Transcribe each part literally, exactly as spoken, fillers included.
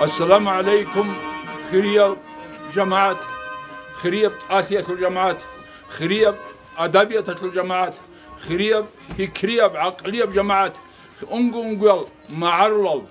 Ассаламу гӀалайкум, хирияб жамагӀат, хирияб тӀалъиялъул жамагӀат, хирияб адабияталъул жамагӀат, хирияб пикрияб, гӀакълияб жамагӀат, унго-унгоял магӀарулал,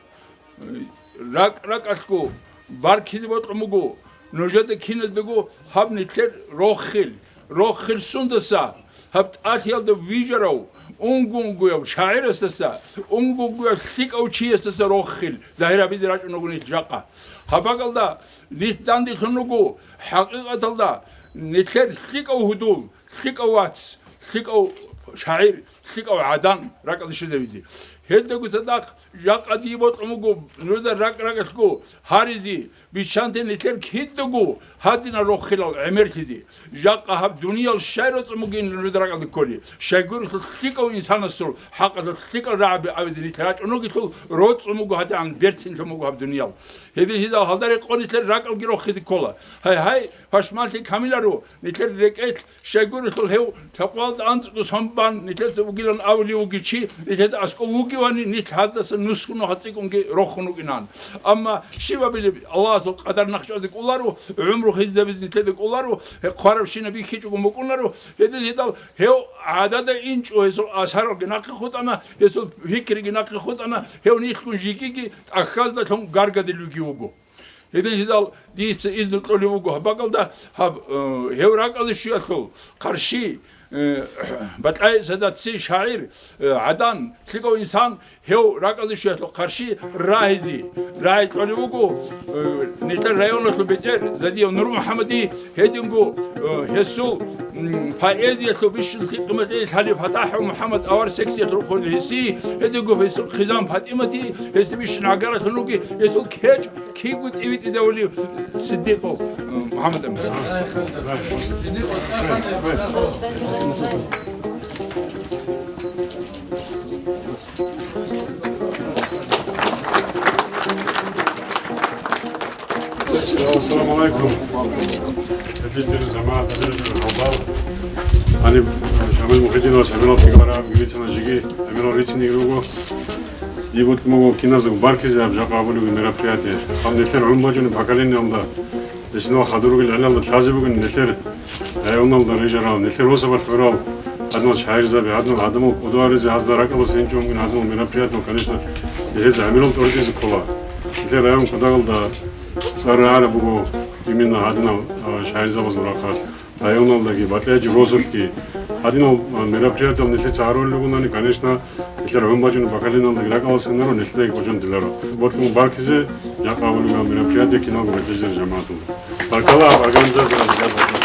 ракӀ-ракӀалъго баркизе бокьун буго нужеда киназдаго гьаб нилъер рохел, рохел сундаса, гьаб тӀалъиялда вижарав, унго-унгояв шагӀирасдаса, унго-унгояв лъикӀав чиясдаса рохел загьир гьабизе рачӀун руго нилъ жакъа. Гьаб бакӀалда нилъ данделъун руго, хӀакъикъаталда, нилъер лъикӀав гьудул, лъикӀав вац, лъикӀав шагӀир, лъикӀав гӀадан ракӀалде щвезавизе. Гьелдаго цадахъ жакъа дие бокьун буго нужеда ракӀ-ракӀалъго гьаризе, биччанте нилъер кидаго гьадинал рохелал гӀемерлъизе. Жакъа гьаб дуниял щай роцӀун бугин нужеда ракӀалде кколеб? Щайгурелъул лъикӀав инсанасул хӀакъалъулъ лъикӀал рагӀаби абизе нилъ рачӀун ругелъул роцӀун буго гьадигӀан берцинлъун буго гьаб дуниял. Гьедин гьедал гьалда рекъон нилъер ракӀалги рохизе ккола. Гьай-гьай, пашманлъи камиларо, нилъер рекӀелъ щайгурелъул гьев лъабкъоялда анцӀго сон бан, нилъеца вугилан абулев вугев чи, нилъеда аскӀов вугевани, нилъ гьадаса нусго нухалъ цӀикӀкӀунги рохун рукӀинан. Амма щиб абилеб, Аллагьасул къадар нахъчӀвазе кӀоларо, гӀумру хӀизабизе нилъеда кӀоларо, гьеб хъварабщинаб бихьичӀого букӀунаро, гьедин гьедал гьев гӀадада инчӀо, гьесул асаралги нахъе хутӀана, гьесул пикриги нахъе хутӀана, гьев нилъгун жигиги тӀахьазда лъун гаргадулев вуго. Гьедин гьедал дица изну кьолев вуго гьаб бакӀалда, гьаб, э, гьев ракӀалде щвеялъул хъарщи, э, Батлай Садатци шагӀир, э, гӀадан, лъикӀав инсан, гьев ракӀалде щвеялъул хъарщи рагьизе, рагьи кьолев вуго, э, нилъер районалъул бетӀер Задиев НурмухӀаммади, гьединго, э, гьесул, м, поэзиялъул бищун лъикӀ къиматӀей лъалеб ПатахӀев МухӀаммад авар сексиялъул рукъуни гьесие, гьединго гьесул хъизан ПатӀимати, гьесде бищун гӀагаралъун руги, гьесул кечӀ кибго тӀивитӀизавулев Сиддикъов, э, МухӀаммад Амин. Ассаламу алейкум. Гьединлъидал жамагӀат, гьединлъидал гьалбал. Гьаниб Шамил Мухиддиновас гьабилал тӀигара гьаб гибицана жиги, гьабилал рицин йигруго. Диб букӀун буго киназдаго баркизе гьаб жакъа гьабулеб мероприятие. Гьаб нилъер гӀун бачӀунеб поколениялда, гьесинал хадур ругел гӀелалда лъазе бугин нилъер районалда рижарал, нилъер росабалъ гӀурал гьадинал шагьирзаби, гьадинал гӀадамал кӀодо гьаризе гьазда ракӀалас гьенчӀун бугин гьадинал мероприятиял, конечно, гьез гӀемерал тӀоритӀизе ккола. Нилъер район кӀудиялда цӀар рагӀараб буго именно гьадинал, а, шагьирзабазул рахъалъ. Районалдаги, батӀияб росулъги гьадинал, а, мероприятиял нилъеца гьарулел ругонани, конечно, нилъер гӀун бачӀунеб поколениялдаги ракӀалас гьанаро, нилъедаги кӀочон диларо. Бокьун баркизе жакъа гьабулеб мероприятие киналго бетӀер жамагӀаталда. Баркала, организаторлъи.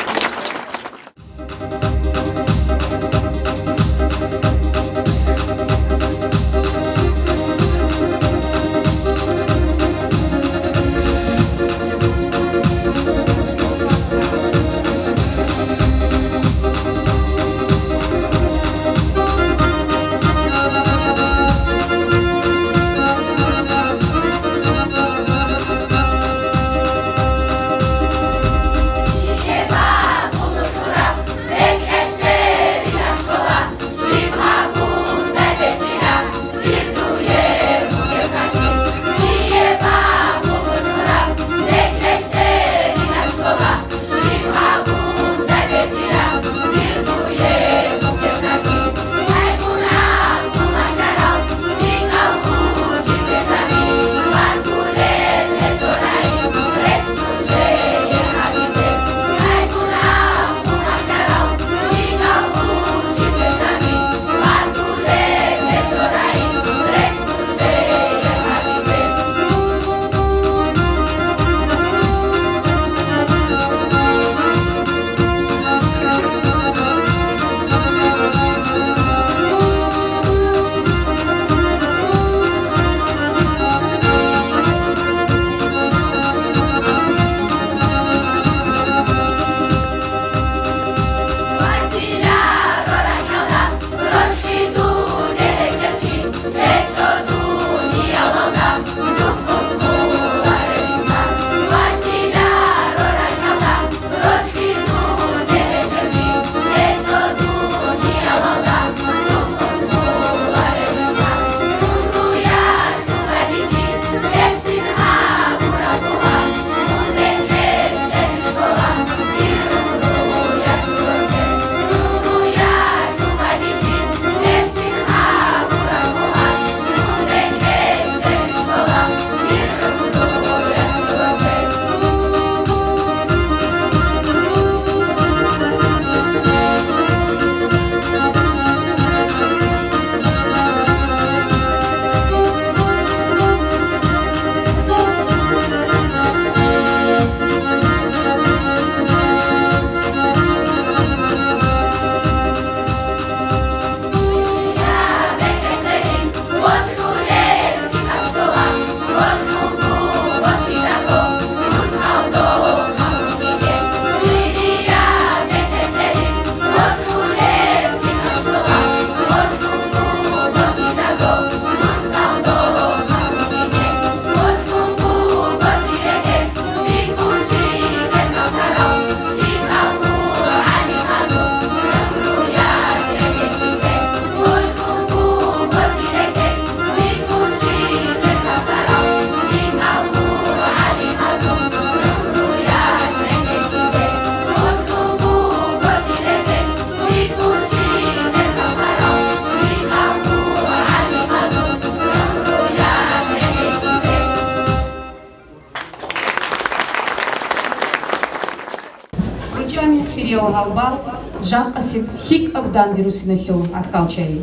Ял гьалбал жакъасеб лъикӀаб данде руссиналъул ахьалчагӀи.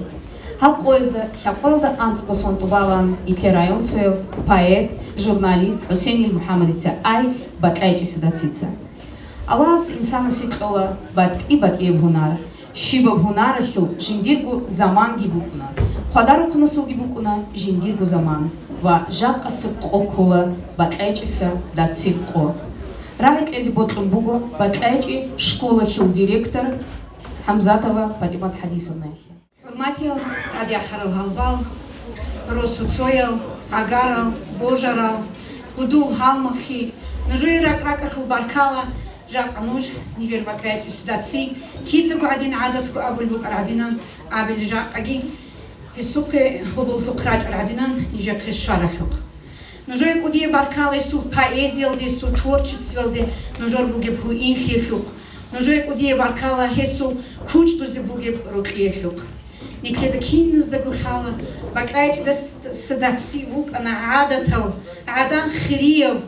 Гьаб къоязда лъабкъоялда анцӀго сон тӀубалаан Итлер районцояв поэт, журналист ХӀусейнил МухӀаммадица ай БакьайчӀиса дацица. Аллагьас инсанасе кьола батӀи-батӀияб гьунар. Щибаб гьунаралъул жиндирго заманги букӀуна, хъвадарухъанасулги букӀуна жиндирго заман ва жакъасеб къо ккола БакьайчӀиса дацил къо. Рагъи кьезе бокьун буго БакьайчӀи школалъул директор ХӀамзатова ПатӀимат ХӀадисовнаялъе. ХӀурматиял тӀадехъарал гьалбал, росуцоял, гӀагарал, божарал, гьудул гьалмагълъи, нужее ракӀ-ракӀалъул баркала, жакъа нуж, нижер БакьайчӀиса даци, кидаго гӀадин гӀадатго абулеб букӀараб гӀадинан абилеб жакъаги, гьесухъе гьоболлъухъ рачӀараб гӀадинан нижехъе щваралъухъ. Нужее кӀудияб баркала гьесул поэзиялде, гьесул творчествоялде нужер бугеб гьуинлъиялъухъ. Нужее кӀудияб баркала гьесул кучӀдузе бугеб рокьиялъухъ. Нилъеда киназдаго лъала, БакьайчӀидаса даци вукӀана гӀадатав, гӀадан хирияв,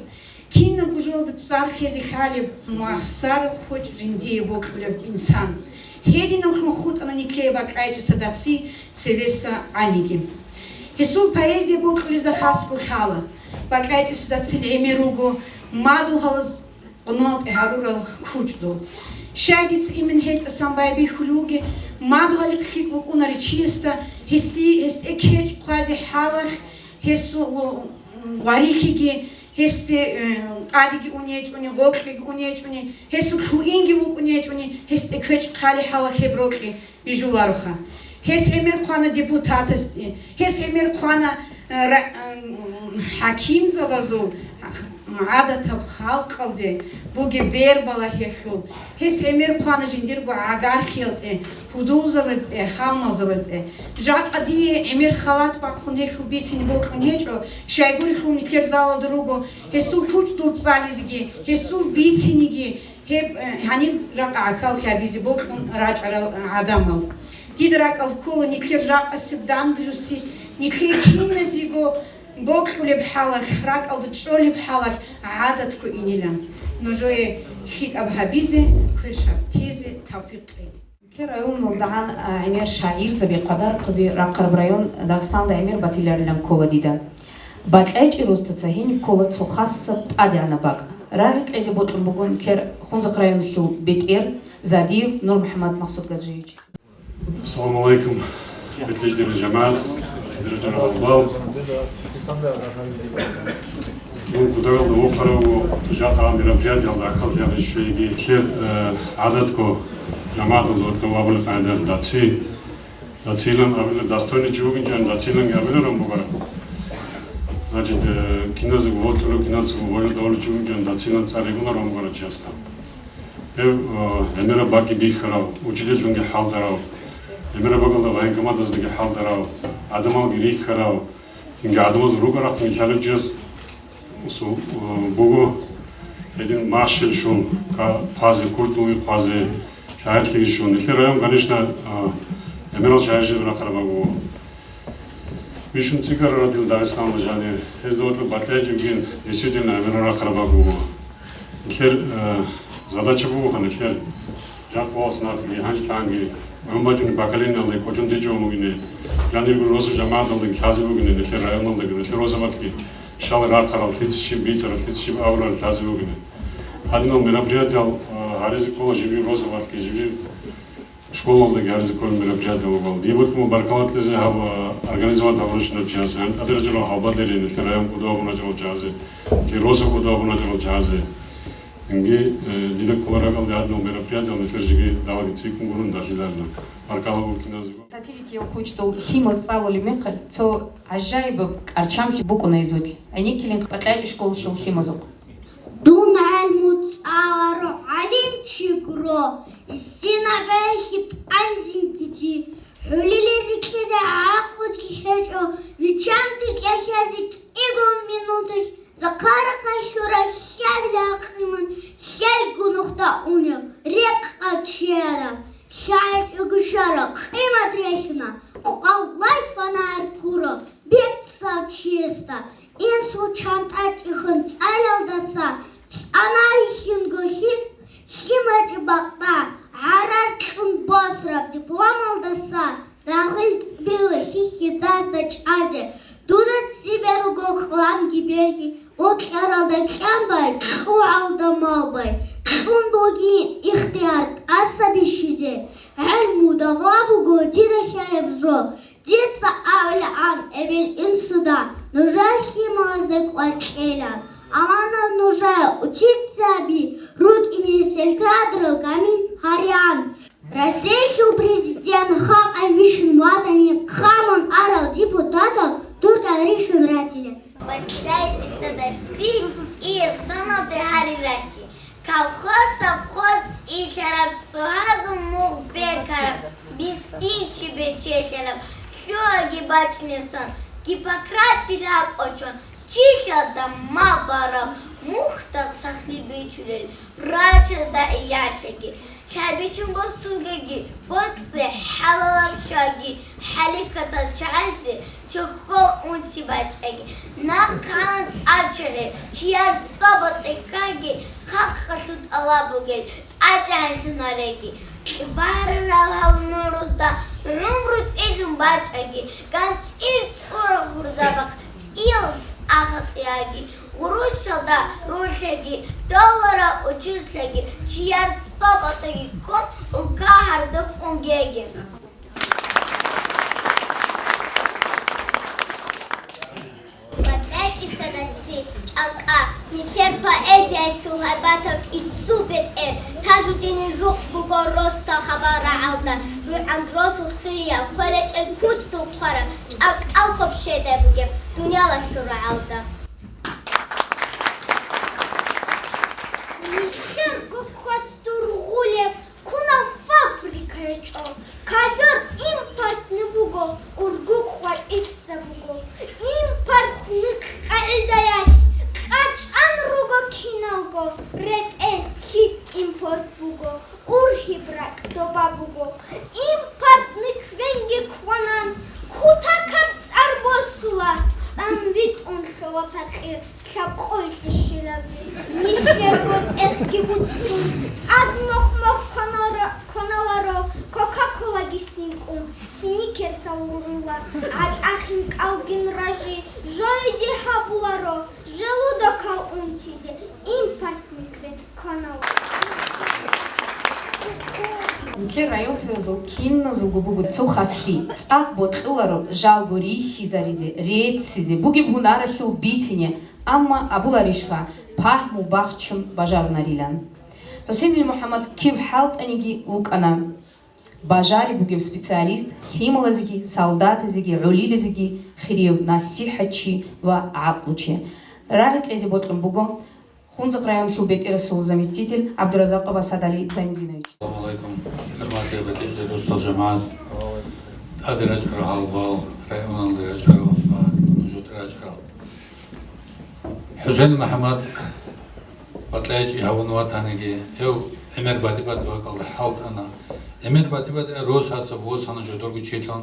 кинабго жоялда цӀар хьезе лъалеб, махсар хъучӀ жиндие бокьулев инсан. Гьединаллъун хутӀана нилъее БакьайчӀиса даци цевеса гӀаниги. Гьесул поэзия бокьулезда хасго лъала. БакьайчӀиса дацил гӀемер руго мадугьалаз къуналтӀе гьарурал кучӀдул. Щай дица имин гьелтӀасан байбихьулев вугев, мадугьалихъ лъикӀ вукӀунаре чиясда гьесие, гьесде кечӀ хъвазе хӀалалъ, гьесул гъварилъиги, гьесде, э, тӀадеги ун гьечӀони, гъоркьеги ун гьечӀони, гьесул лъуинги вукӀун гьечӀони, гьесде квечӀ хъвалеб хӀалалъ гьеб рокьи бижулароха. Гьес гӀемер хъвана депутатасде, гьес гӀемер хъвана, э, ра-, м, хӀакимзабазул, гӀадатаб халкъалде бугеб бербалагьиялъул, гьес гӀемер хъвана жиндирго гӀагарлъиялде, гьудулзабазде, гьалмагъзабазде. Жакъа дие гӀемер халат бахъун гьелъул бицине бокьун гьечӀо, щайгурелъул нилъер залалда руго гьесул кучӀдул цӀализеги, гьесул бицинеги, гьеб, э, гьаниб жакъа гӀахьал гьабизе бокьун рачӀарал гӀадамал. Дида ракӀалде ккола нилъер жакъасеб данде руссин, нилъее киназего бокьулеб хӀалалъ, ракӀалда чӀолеб хӀалалъ гӀадатго инилан. Нужее лъикӀаб гьабизе, квешаб тезе тавфикъ кьеги. Нилъер районалдагӀан, а, гӀемер шагӀирзаби, къадархъаби рахъараб район Дагъистаналда гӀемер батиларилан ккола дида. БакьайчӀи росдаца гьениб ккола цо хасаб тӀадегӀанаб бакӀ. Рагъи кьезе бокьун буго нилъер Хунзахъ районалъул бетӀер Задиев НурмухӀаммад Махсудгаджиевичица. Ассаламу гӀалайкум, бетӀер жамагӀат, бетӀер жамагӀат. Мун кутакалда вохаравго, жакъа мероприятиялда ахӀаллъи гьабичӀониги, нилъер, э, гӀадатго жамагӀаталда ватӀа абулеб къайдалъ даци, дацилан абилеб, достойный чи вугин, дациланги абиларун бугара. Значит, э, киназего вокьулев, киназего вожалда валев чи вугин, дацилан цӀар ригуларун бугара чиясда. Гьев, э, гӀемераб бакӀги бихьарав, учительлъунги хӀалдарав, гӀемераб бакӀалда военкоматаздаги хӀалдарав, гӀадамалги рихьарав, цинги гӀадамазул рукӀа-рахъинги лъалев чияс су-, э, буго гьедин махщел щун, ка-, хъвазе, культулги хъвазе, шагьирлъиги щун. Нилъер район, конечно, э, гӀемерал шагьирчияби рахъараб буго. Бищун цӀикӀкӀарарал Дагъистаналда жанир, гьезда вокьун батӀиячӀебгин, действительно, гӀемерал рахъараб буго. Нилъер, э, задача бугоха, нилъер жакъа валас нахъги, гьанжлъанги, гӀун бачӀунеб поколениялде кӀочон течӀого бугине, жанирго росу жамагӀаталдаги лъазе бугине, нилъер районалдаги, нилъер росабалъги щал рахъарал, лъица щиб бицарал, лъица щиб абурал лъазе бугине. Гьадинал мероприятиял, э, гьаризе ккола жиб-жиб росабалъги, жиб-жиб школалдаги гьаризе кколел мероприятиял ругел. Дие бокьун буго баркала кьезе гьаб, а, организовать гьабурав чиясе, гьаниб тӀадежурав гьалбадерин, нилъер район кӀудо гьабуначӀарал чиясе, нилъер росу кӀудо гьабуначӀарал чиясе. Инги, э, дида ккола ракӀалде гьадинал мероприятиял нилъер жеги далаги цӀикӀкӀун гурун далъиларила. Баркала буго киназего. Сатирикияв кучӀдул лъимаз цӀалулеб мехалъ цо гӀажаибаб кӀарчамлъи букӀуна гьезулъ, гӀенеккилин БакьайчӀи школалъул лъимазухъ. Дун гӀелму цӀаларо, гӀалимчиго, иссина гӀелхьи тӀамизин кити, хӀулилезе кьезе гӀакълуги гьечӀо, виччанде кӀелъазе кӀиго минуталъ, захъа-рахъалъура хӀабила гьакъиман, хӀелго нухда унев, рекъав чияра, лъачӀого щвараб къимат релълъуна, къвалай фанагӀир ккураб бецав чиясда. Инсул чантӀа чӀухӀун цӀалиялдаса цӀанайилъунго лъикӀ, Кин бачӀи бакъда, гӀарац кьун босураб дипломалдаса, рагъил тӀубила хьихьидазда чӀазе, дуда цебе руго къаламги белги, бокьаралда кьан бай, кьугӀалда мал бай, кьун бугин ихтияр тӀаса бищизе, гӀелму давла буго дида хӀереб жо, Дица абилан эбел-инсуда, нужер лъималазда кӀвар кьела, амма нужее учительзаби рукӀине сел кадрал камил гьариан. Россиялъул президент халкъалъ вищун ватани, хъамун арал депутатал дурда рищун ратила. БатӀлайчӀисада ци цӀияб соналде гьари рахьи. Колхоз-совхоз цӀилъараб, цӀугьазул мугъ бекараб, мискинчи бечелъараб, лъугьаги бачӀунеб сон, Гиппократил ракӀ кӀочон, чилъалда мал бараб, мухьдал сахлъи бичулел, врачазда иялъаги, лъабичун босугеги, боцӀи хӀалалаб чаги, хӀалихьатал чагӀазе чохьол унти бачӀаги, нахъ гьанкӀ ачагъи, чияр цӀоба тӀекӀаги, халкъалъул тӀалаб бугел тӀадегӀанлъун гьареги, кьибарарал гьав нурузда гӀумру цӀилъун бачӀаги, ганчӀил цӀура гьурзабахъ цӀиял тӀагъа цӀияги, гъурущалда рулъаги, долларал учузлъаги, чияр цӀоба тӀекӀаги ккун, улка гьардухъ унгеги. БатӀлайчӀисада ци чӀалкӀа, нилъер поэзиялъул гьайбатав иццул бетӀер, Тажудинил жукъ буго росдал хабар рагӀалда, рогӀан росул хирияб, кверечӀел пуч духъараб, чӀалкӀал хоб щведай бугеб дуниялалъул рагӀалда. Нилъер гуккас дургъулеб кунал фабрика гьечӀо, ковёр импортный буго, ургу къватӀиса буго. Импортный къагӀидаялъ къачӀан руго киналго, ретӀел хьит импорт буго, ургьиб ракӀ доба буго. Импортный квенги кванан, кутакаб цӀар босула, цӀан витӀун лъола пакъир. Лъабкъойлъи щелалде, нилъерго тӀехги буцун, тӀад мохь-мохь кванара-, кваналаро, Кока-Колаги синкӀун, сникерсал гъурула, гӀатӀа хинкӀалгин ражи, жойги гьабуларо, желудокал унтизе, импортникде кванал. Нилъер районтазул киназулго буго цо хаслъи, цӀакъ бокьуларо жалго рихьизаризе, реццизе, бугеб гьунаралъул бицине, амма абуларищха, пагьму бахчун бажарунарилан. ХӀусейнил МухӀаммад киб хӀалтӀаниги вукӀана бажари бугев специалист, лъималазеги, солдатазеги, гӀолилазеги хириев насихӀатчи ва гӀакълучи. РагӀи кьезе бокьун буго Хунзахъ районалъул бетӀерасул заместитель ГӀабдуразакъов Асадали Зайнудинович. Ассаламу алейкум, хӀурматиял батӀияб росдал жамагӀат, тӀаде рачӀарал гьалбал, районалде рачӀарал ва нужеда рачӀарал. ХӀусейн МухӀаммад батӀлайчӀи гьавун ватаниги, гьев гӀемер батӀи-батӀи бакӀалда хӀалтӀана. ГӀемер батӀи-батӀи росаца восана жодорго чилъун.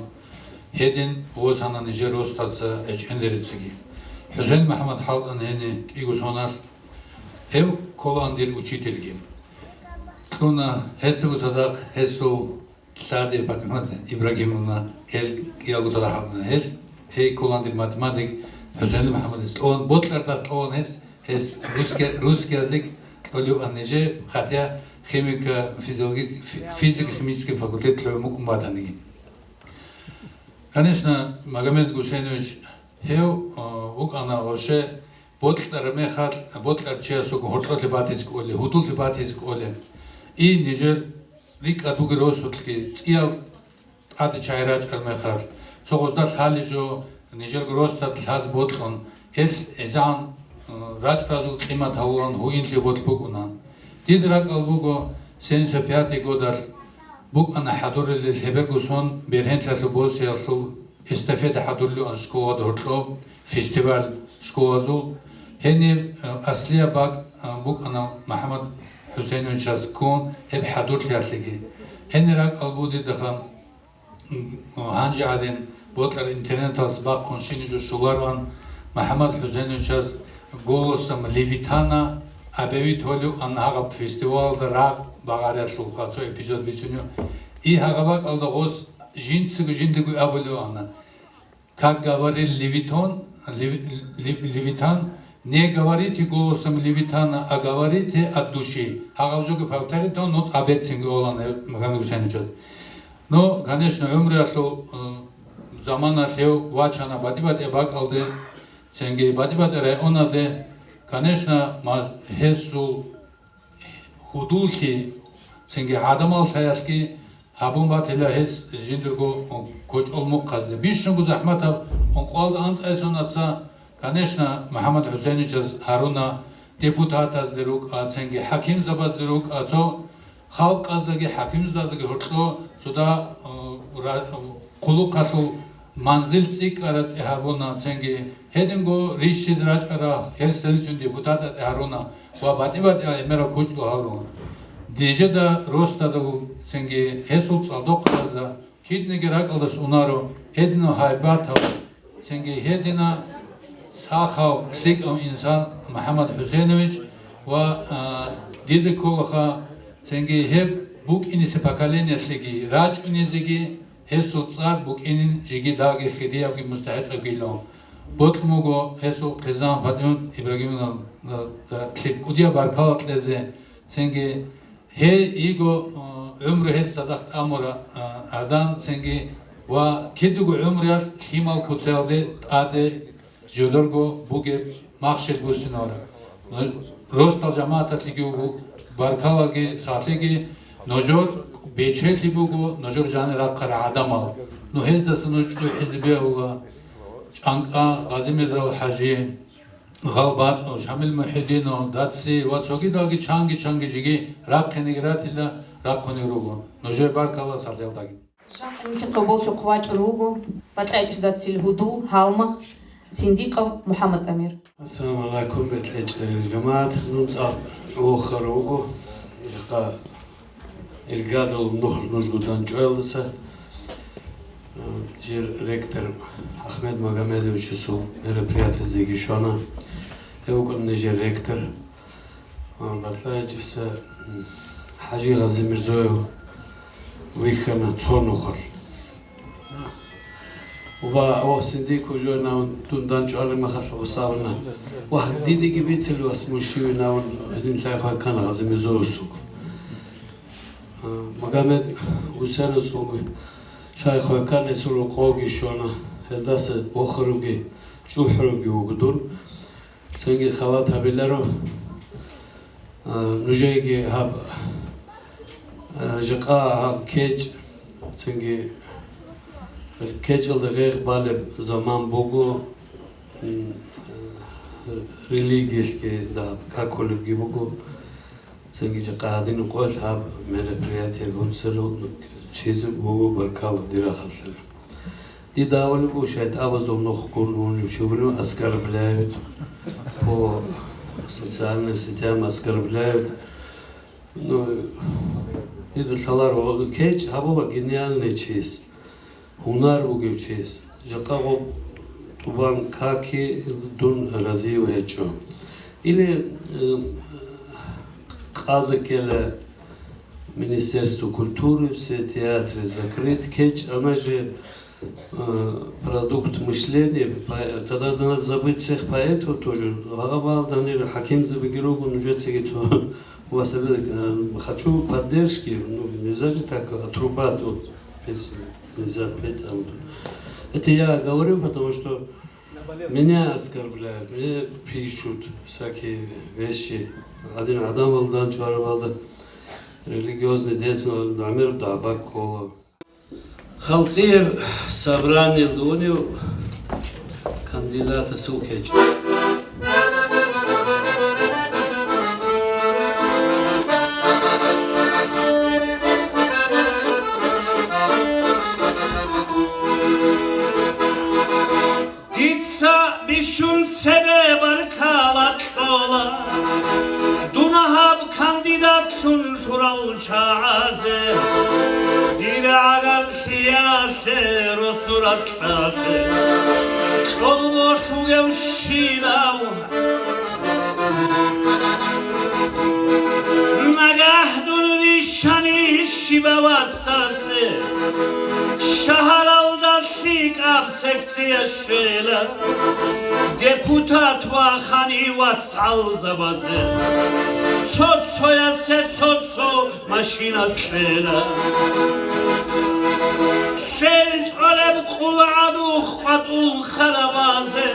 Гьедин восана нижер росаца гӀечӀен рецциги. ХӀусейн МухӀаммад хӀалтӀана гьениб кӀиго соналъ. Гьев кколаан дир учительги. Кьуна гьесдаго цадахъ гьесул лъади ПатӀимат Ибрагьимовна, гьел кӀиялго цадахъ гьабуна гьел. Гьей кколаан дир математик ХӀусейн МухӀаммадица кьолаан, бокьардаса кьолаан гьес, гьес русский, русский язык кьолеван нижер, хотя химика, физиологи-, фи-, физико-химический факультет кьолев мукӀун батаниги. Конечно, Магомед Гусейнович гьев, а, вукӀана вообще бокьараб мехалъ, бокьарав чиясулго гьоркьолъи батизе кӀолеб, гьудуллъи батизе кӀолеб. И нижер рикӀкӀад бугел росулъги цӀиял тӀаде чагӀи рачӀараб мехалъ, цо гъозда лъалеб жо нижерго росдада лъазе бокьун, гьелъ гӀезегӀан, а, рачӀаразул къимат гьавулан гьуинлъи гъорлъ букӀуна. Дида ракӀалда буго, семьдесят пятый годалъ букӀана хӀадуралде лъеберго сон бергьенлъалъул босиялъул эстафета хӀадурлъуан школада гьоркьоб, фестиваль школазул. Гьениб, э, аслияб бакӀ, э, букӀана МухӀаммад ХӀусейновичаз ккун гьеб хӀадурлъиялъеги. Гьенир ракӀалда буго дидаха, м, гьанже гӀадин бокьараб интернеталъ бахъун щибниги жо щолароан, МухӀаммад ХӀусейновичаз голосом Левитана объявить гьолев ан гьагъаб фестивалда рагъ багъариялъулха цо эпизод бицунев. И гьагъа бакӀалда гъос жинцаго жиндаго абулев ана. Как говорил Левитон, Лев-, Лев-, Левитан, не говорите голосом Левитана, а говорите от души. Гьагъаб жоги повторить, но цӀаберцинги олан Магомед Гусейновичас. Но, конечно, гӀумруялъул, э, заманалъ гьев вачана батӀи-батӀи бакӀалде, цинги батӀи-батӀи районалде, конечно, ма-, гьесул гьудуллъи, цинги гӀадамал лъаялъги гьабун батила гьес жиндирго кочӀол мухъазде. Бищунго захӀматаб ункъоялда анцӀай сонаца, конечно, МухӀаммад ХӀусейновичаз гьаруна депутатазде рукӀа, цинги хӀакимзабазде рукӀа, цо халкъаздаги хӀакимзабаздаги гьоркьо цо да, э, ра-, хъулухъалъул манзил цӀикӀкӀараб тӀе гьабуна, цинги гьединго рищизе рачӀарал гьерсиличӀун депутатаб тӀе гьаруна ва батӀи-батӀи гӀемерал кучӀдул гьаруна. Нижеда росдадаго, цинги гьесул цӀалдохъабазда кидниги ракӀалдас унаро гьединав гьайбатав, цинги гьедина сахав, лъикӀав инсан МухӀаммад ХӀусейнович ва, а, дида кколаха, цинги гьеб букӀинисе поколениялъеги рачӀунезеги гьесул цӀар букӀинин жеги дагьги хириябги мустахӀикъабгилан. Бокьун буго гьесул хъизан ПатӀимат Ибрагимовна, а, а, лъикӀ кӀудияб баркала кьезе, цинги гьей йиго, а, гӀумру гьес цадахъ тӀамура, а, гӀадан, цинги ва кидаго гӀумруялъ лъимал куцаялде тӀаде жодорго бугеб махщел буссинавра. Росдал жамагӀаталъеги вуго баркалаги сахлъиги, нужер бечелъи буго, нужер жанир рахъарал гӀадамал. Ну гьездаса нуж чӀухӀизе бегьула, ЧӀанкӀа, Гъазимирзал ХӀажи, ГъалбацӀу, Шамил МухӀидину, Даци ва цогидалги чанги-чанги жеги рахъинеги ратила, рахъунеги руго. Нужер баркала сахлъиялдаги. Жакъа нилъехъе болъухъ вачӀун вуго БатӀлъайчӀисда цил гьудул, гьалмагъ, Синдикъов МухӀаммад-Амир. Ассаламу гӀалайкум, БатӀлъайчӀел жамагӀат. Нун цӀакъ вохар вуго. Жакъа иргадал нух нужго данчӀваялдаса, а, жир ректор Ахмед Магомедовичасул мероприятиязеги щвана. Гьев вукӀана нижер ректор. А, БатӀлъайчӀиса, м, ХӀажи Гъазимирзоев вихьана цо нухалъ. Ва, о, Синдикъов жойнав дун данчӀвалеб мехалъ гъосавана. Ва, дидеги бицел вас мун щивинавун, гьедин лъай хвеккана Гъазимирзоевасулго. А, Магомед Гусейновасулго лъай хвеккана, гьесул рокъовги щвана. Гьелдаса вохарабги, чӀухӀарабги вуго дун. Цинги халат гьабиларо, а, нужееги гьаб, а, жакъа гьаб кечӀ, цинги кечӀалда гъегъ балеб заман буго, м, а, религиялъги дагьаб какулебги буго. Цинги жакъа гьадин къоялъ гьаб мероприятие гьуццарал чизе буго баркала дир рахъалъе. Дида абулеб буго, шайтӀабазул нухгун унев чи вугев, оскорбляют, по социальным сетям оскорбляют. Ну, дида лъаларо, кечӀ гьабула гениальный чияс. Гьунар бугев чияс, жакъа гъоб тӀубан каки дун разив гьечӀо. Или, э, къазе ккела Министерство культуры, все театры закрыть, кечӀ, она же, э, продукт мышления, по-, тогда надо забыть всех поэтов тоже. Гьагъабал данир хӀакимзабиги руго, нужецаги цо У вас, э, хочу поддержки, ну, нельзя же так отрубать, вот, песни, нельзя петь, а вот. Это я говорю, потому что меня оскорбляют, мне пишут всякие вещи. Один адам валдан чуарабалда религиозный деятель, Дамир Дабак Коло. Халкъияб собраниялда унев кандидатасул кечӀ. Дица бищун цебе баркала кьола, дун гьаб кандидатлъун лъурал чагӀазе. Дир гӀагарлъиялъе, росу ракьалъе, кьолго лъугевщинав. Нагагь дун Вацасе шагьаралда лъикӀаб секция щвела, депутат вахани вацгӀалзабазе, цо-цоясе цо-цо машина кьела. Лъел цӀолеб къул гӀадухъ къватӀул хъаравазе,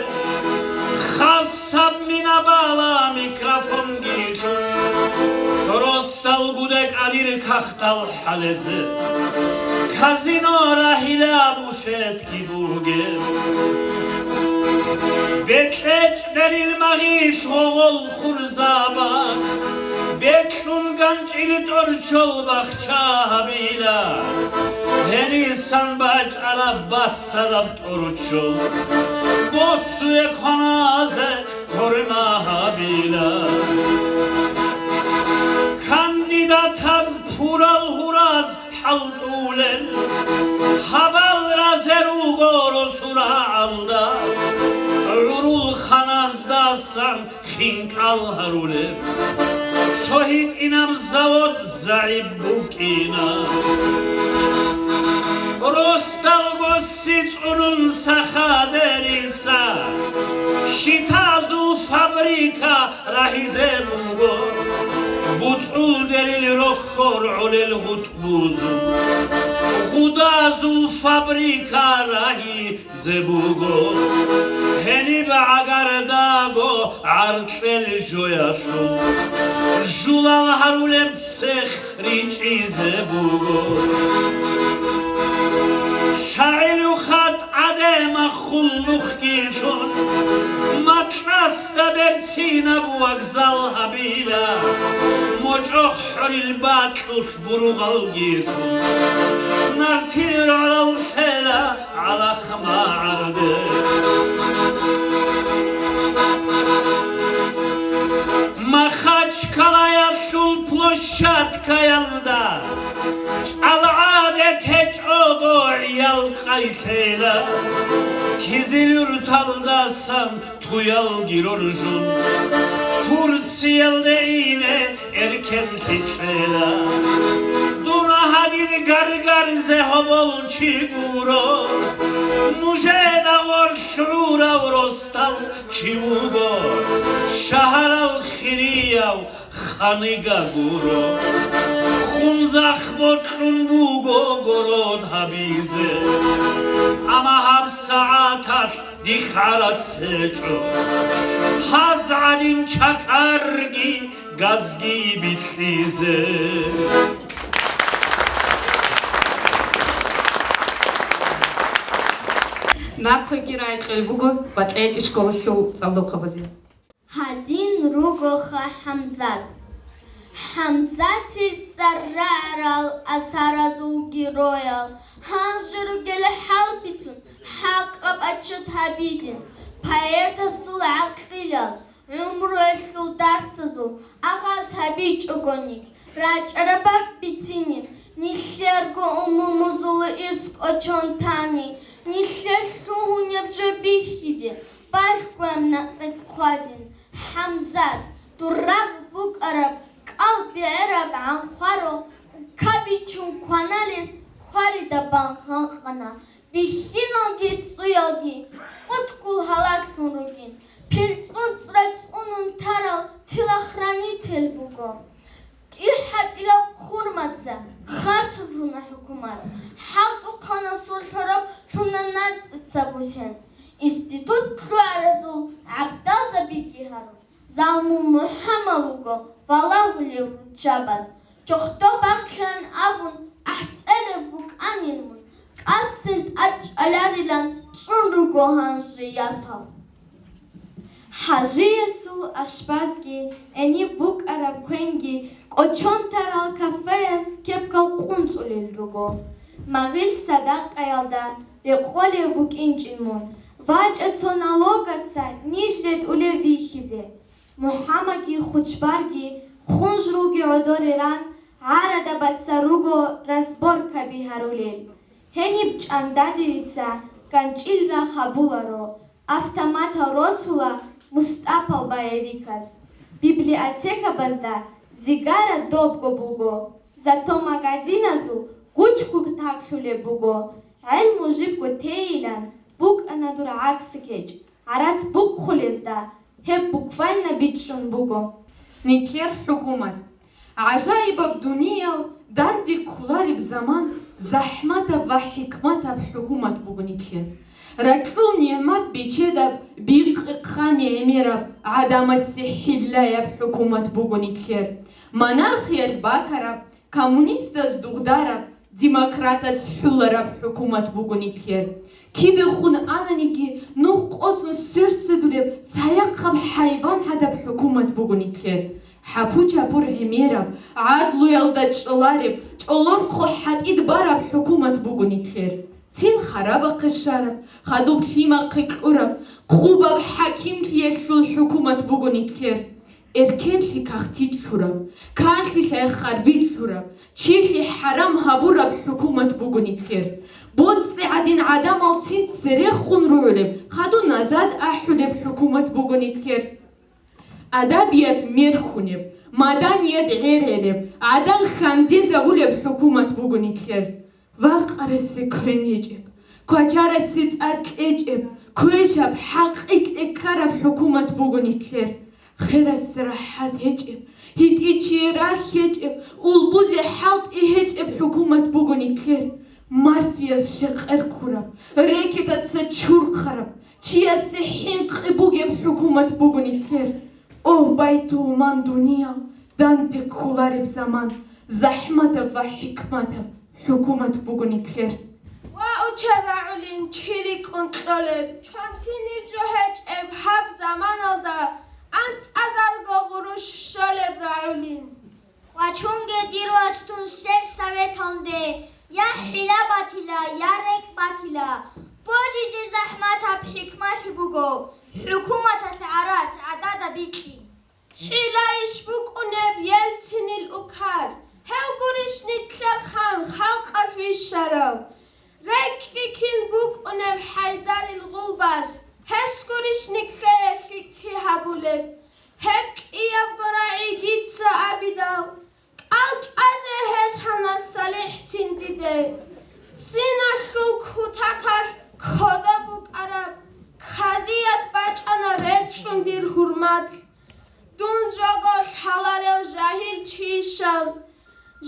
хасаб мина бала микрофонги лъун, росдал гуде кӀанир кахтал хӀалезе, казино рагьила буфетги бугеб. БекьечӀ берил магъилъ гъогъол хурзабах, бекьун ганчӀил тӀорчол бахча гьабила. Гьенисан бачӀараб бацараб тӀорчол, боцуе кваназе корма гьабила. Кандидатаз пурал гьураз хӀалтӀулел, гьабал разе руго росу рагӀалда, гӀурул ханаздасан хинкӀал гьарулеб, цо гьитӀинаб завод загӀип букӀина. Росдалго сицӀунун сахадерица, хьитазул фабрика рагьизе буго, буцӀулдерил рохьор гӀолел гъутӀ бузун, гъудазул фабрика рагьи зе буго. Гьениб гӀагардаго гӀаркьел жоялъул, жулал гьарулеб цех ричӀизе буго. ШагӀилухъа тӀаде маххул нухги лъун, макьасда берцинаб вокзал гьабила, мочӀохӀорил бакьулъ буругъалги лъун, нартил рогӀал лъела гӀалахъ магӀарде. Махачкалаялъул площадкаялда чӀалгӀаде течӀого гӀиял къайлъела, Кизилюрталдасан туялги роржун, Турциялде ине эркенлъи кьела. Дун гьадин гаргаризе гьобол чи гуро, нужеда гъорлъ гӀурав росдал чи вуго, шагьарал хирияв ханлъи гуро. Хунзахъ бокьун буго город гьабизе, амма гьаб сагӀаталъ дихъ гӀарац гьечӀо, гьаз гӀадин чакарги газги бикьизе. Нахъеги рагӀи кьел буго БатӀлечӀи школалъул цӀалдохъабазе. Гьадин ругоха ХӀамзат. ХӀамзатил цӀар рагӀарал асаразул героял, гьанже ругел хӀалбицун, хӀакъаб отчет гьабизин, поэтасул гӀакъилал, гӀумруялъул дарсазул агъаз гьабичӀого нилъ, рачӀараб бакӀ бицинин, нилъерго умумузул ирс кӀочон тани, нилъер лъугьунеб жо бихьизе, балъгояб накъид хъвазин. ХӀамзат, дур рагъ букӀараб, кӀал бегӀераб гӀанхъваро, кабичун кваналез хварида бан ханкъана, бихьиналги цӀуялги кӀудгул гьалаклъун ругин, пилцӀун цӀра цӀунун тарал телохранитель буго. КӀихӀатилал хурмаца хасун руна хӀукумат, хӀалтӀухъанасул лъураб лъуна нацӀица бусен, институт лъугӀаразул гӀабдалзабиги гьарун, Залмун МухӀаммад вуго валагьулев руччабаз, чохьдо бахъеян абун, ахӀцӀелев вукӀанин мун, къасдин тӀад чӀваларилан чӀун руго гьанже ясал. ХӀажиясул ашпазги, гьениб букӀараб квенги кӀочон тарал кафеяс кепкал къунцӀулел руго. Магъил садакъаялда рекъолев вукӀинчӀин мун, вачӀа цо налогаца ниж ретӀулев вихьизе. МухӀаммадги хучбарги хунжрулги гӀодоре ран, гӀарада бацӀцӀа руго разборкаби гьарулел. Гьениб чӀандадерица ганчӀилра гьабуларо, автоматал росула МустӀапал боевиказ. Библиотекабазда зигара добго буго. Зато магазиназул гучго таклъулеб буго, гӀелму жибго тейилан букӀана дур гӀакс кечӀ, гӀарац бухъулезда гьеб буквально бичӀчӀун буго. Нилъер хӀукумат. ГӀажаибаб дуниял данде кколареб заман захӀматаб ва хӀикматаб хӀукумат буго нилъер. Ракьул нигӀмат бечедаб, бикъи-хъами гӀемераб, гӀадамасе хӀиллаяб хӀукумат буго нилъер. Монархиялъ бакараб, коммунистаз дугъдараб, демократаз хӀулараб хӀукумат буго нилъер. Кибехун ананиги, нух къосун сверсудулеб цаяхъаб хӀайван гӀадаб хӀукумат буго нилъер. ХӀапу-чапур гӀемераб, гӀадлуялда чӀолареб, чӀолорхъо хӀатӀид бараб хӀукумат буго нилъер. Цин харабахъе щвараб, хадуб лъимахъе кьураб, хъубаб хӀакимлъиялъул хӀукумат буго нилъер. Эркенлъи кагътилъураб, канлъи лъай харбилъураб, чилъи хӀарам гьабураб хӀукумат буго нилъер. БоцӀи гӀадин гӀадамал цин церехун ругӀулеб, хадуб назад ахӀулеб хӀукумат буго нилъер. Адабият мерхьунеб, маданият гӀергӀереб, гӀадан хьандезавулеб хӀукумат буго нилъер. Вакъарасе квен гьечӀеб, квачарасе цӀар кьечӀеб, квешаб, хӀакъикь ккараб хӀукумат буго нилъер. Херасе рахӀат гьечӀеб, гьитӀичие рахь гьечӀеб, улбузе хӀалтӀи гьечӀеб хӀукумат буго нилъер. Мафияс щекъер ккураб, рекетаца чурхъараб, чиясе хӀинкъи бугеб хӀукумат буго нилъер. О, байтулман дуниял данде кколареб заман, захӀматаб ва хӀикматаб хӀукумат буго нилъер. Ва учар рагӀулин чи рикӀкӀун кьолеб, чвантиниб жо гьечӀеб гьаб заманалда, анцӀазарго гъурущ щолеб рагӀулин. Вачунге, дир вац, тун сельсоветалде я хӀила батила, я рекӀ батила. Божизе захӀматаб хӀикмалъи буго, хӀукуматалъ гӀарац гӀадада бикьи. ХӀилайищ букӀунеб Ельцинил указ, гьев гурищ нилъер хан халкъалъ вищарав? РекӀкӀи кин букӀунеб ХӀайдарил гъулбаз, гьес гурищ нилъее лъикӀлъи гьабулеб? Гьеб кӀиябго рагӀи дица абидал, кӀал чӀвазе гьес гьанас СалихӀцин диде. Синалъул кутакалъ кодоб букӀараб казият бачӀана речӀчӀун дир гьурмалъ. Дун жого лъаларев жагьил чийищал,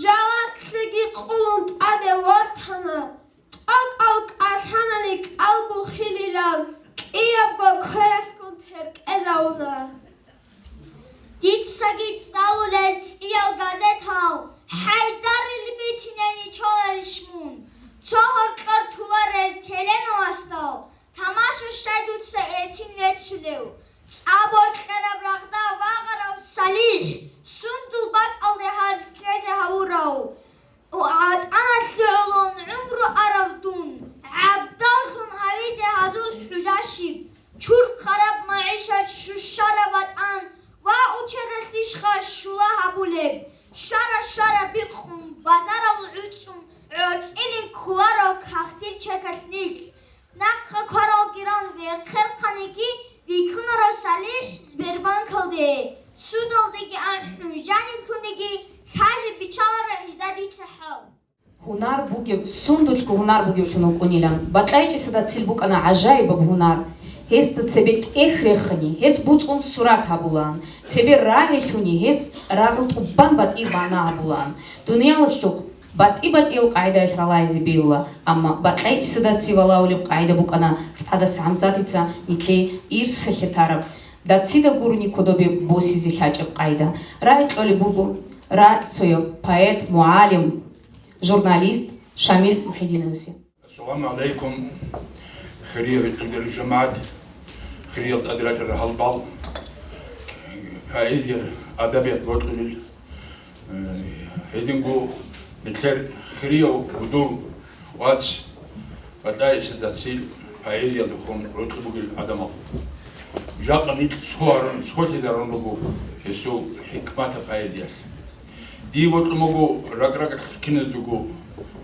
жалатлъиги къулун тӀаде вортана, тӀокӀал кӀалъанани кӀалбухъилилан кӀиябго квералъгун теркӀезавуна. Дицаги цӀалулел цӀиял газетал ХӀайдарил бицинени чоларищ мун? Цо гьоркьор туларел теленовасдал тамаша щай дуца Ельцин веццулев? ЦӀа боркьараб рагъда вагъарав СалихӀ, сундул бакӀалде гьаз ккезе гьавурав? ГӀатӀаналъе гӀолон гӀумру арав дун, гӀабдаллъун гьавизе гьазул хӀужа щиб? Чурхъараб магӀишат, щущараб ватӀан ва учаралъищха щула гьабулеб? Щвара-щвара бикъун, базарал гӀуцӀун, гӀорцӀилин кколаро кагътил чекалъ нилъ. Нахъа кваралги ран вехъерхъаниги, вилълъунаро СалихӀ Сбербанкалде, судалдеги ахӀун жаниблъуниги, лъазе биччаларо гьезда дица хӀал. Гьунар бугев, сундулъго гьунар бугевлъун вукӀунилан, бакьайчӀесда цил букӀана гӀажаибаб гьунар. Гьесда цебе тӀехь рехани, гьес буцӀун сурат гьабулаан, цебе рагӀи лъуни, гьес рагӀул тӀубан батӀи бана гьабулаан. Дуниялалъухъ БатӀи-батӀиял къагӀидаялъ ралаизе бегьула, амма бакьайчӀесда ци валагьулеб къагӀида букӀана ЦӀадас ГӀамзатица нилъее ирсалъе тараб, дацида гурони кодобе босизе лъачӀеб къагӀида. РагӀи кьолеб буго ракьцояб, поэт, мугӀалим, журналист Шамил МухӀидиновасе. Ассаламу гӀалайкум, хириял гӀемерал жамагӀат, хириял тӀаде рачӀарал гьалбал, поэзия, адабият бокьулел. Э, гьединго нилъер хирияв гьудул вац, бакьайчӀесда цил поэзиялдехун рокьи бугел гӀадамал. Жакъа нилъ цолъарун, цолъизарун руго гьесул хӀикматаб поэзиялъ. Дие бокьун буго ракӀ-ракӀалъ киназдаго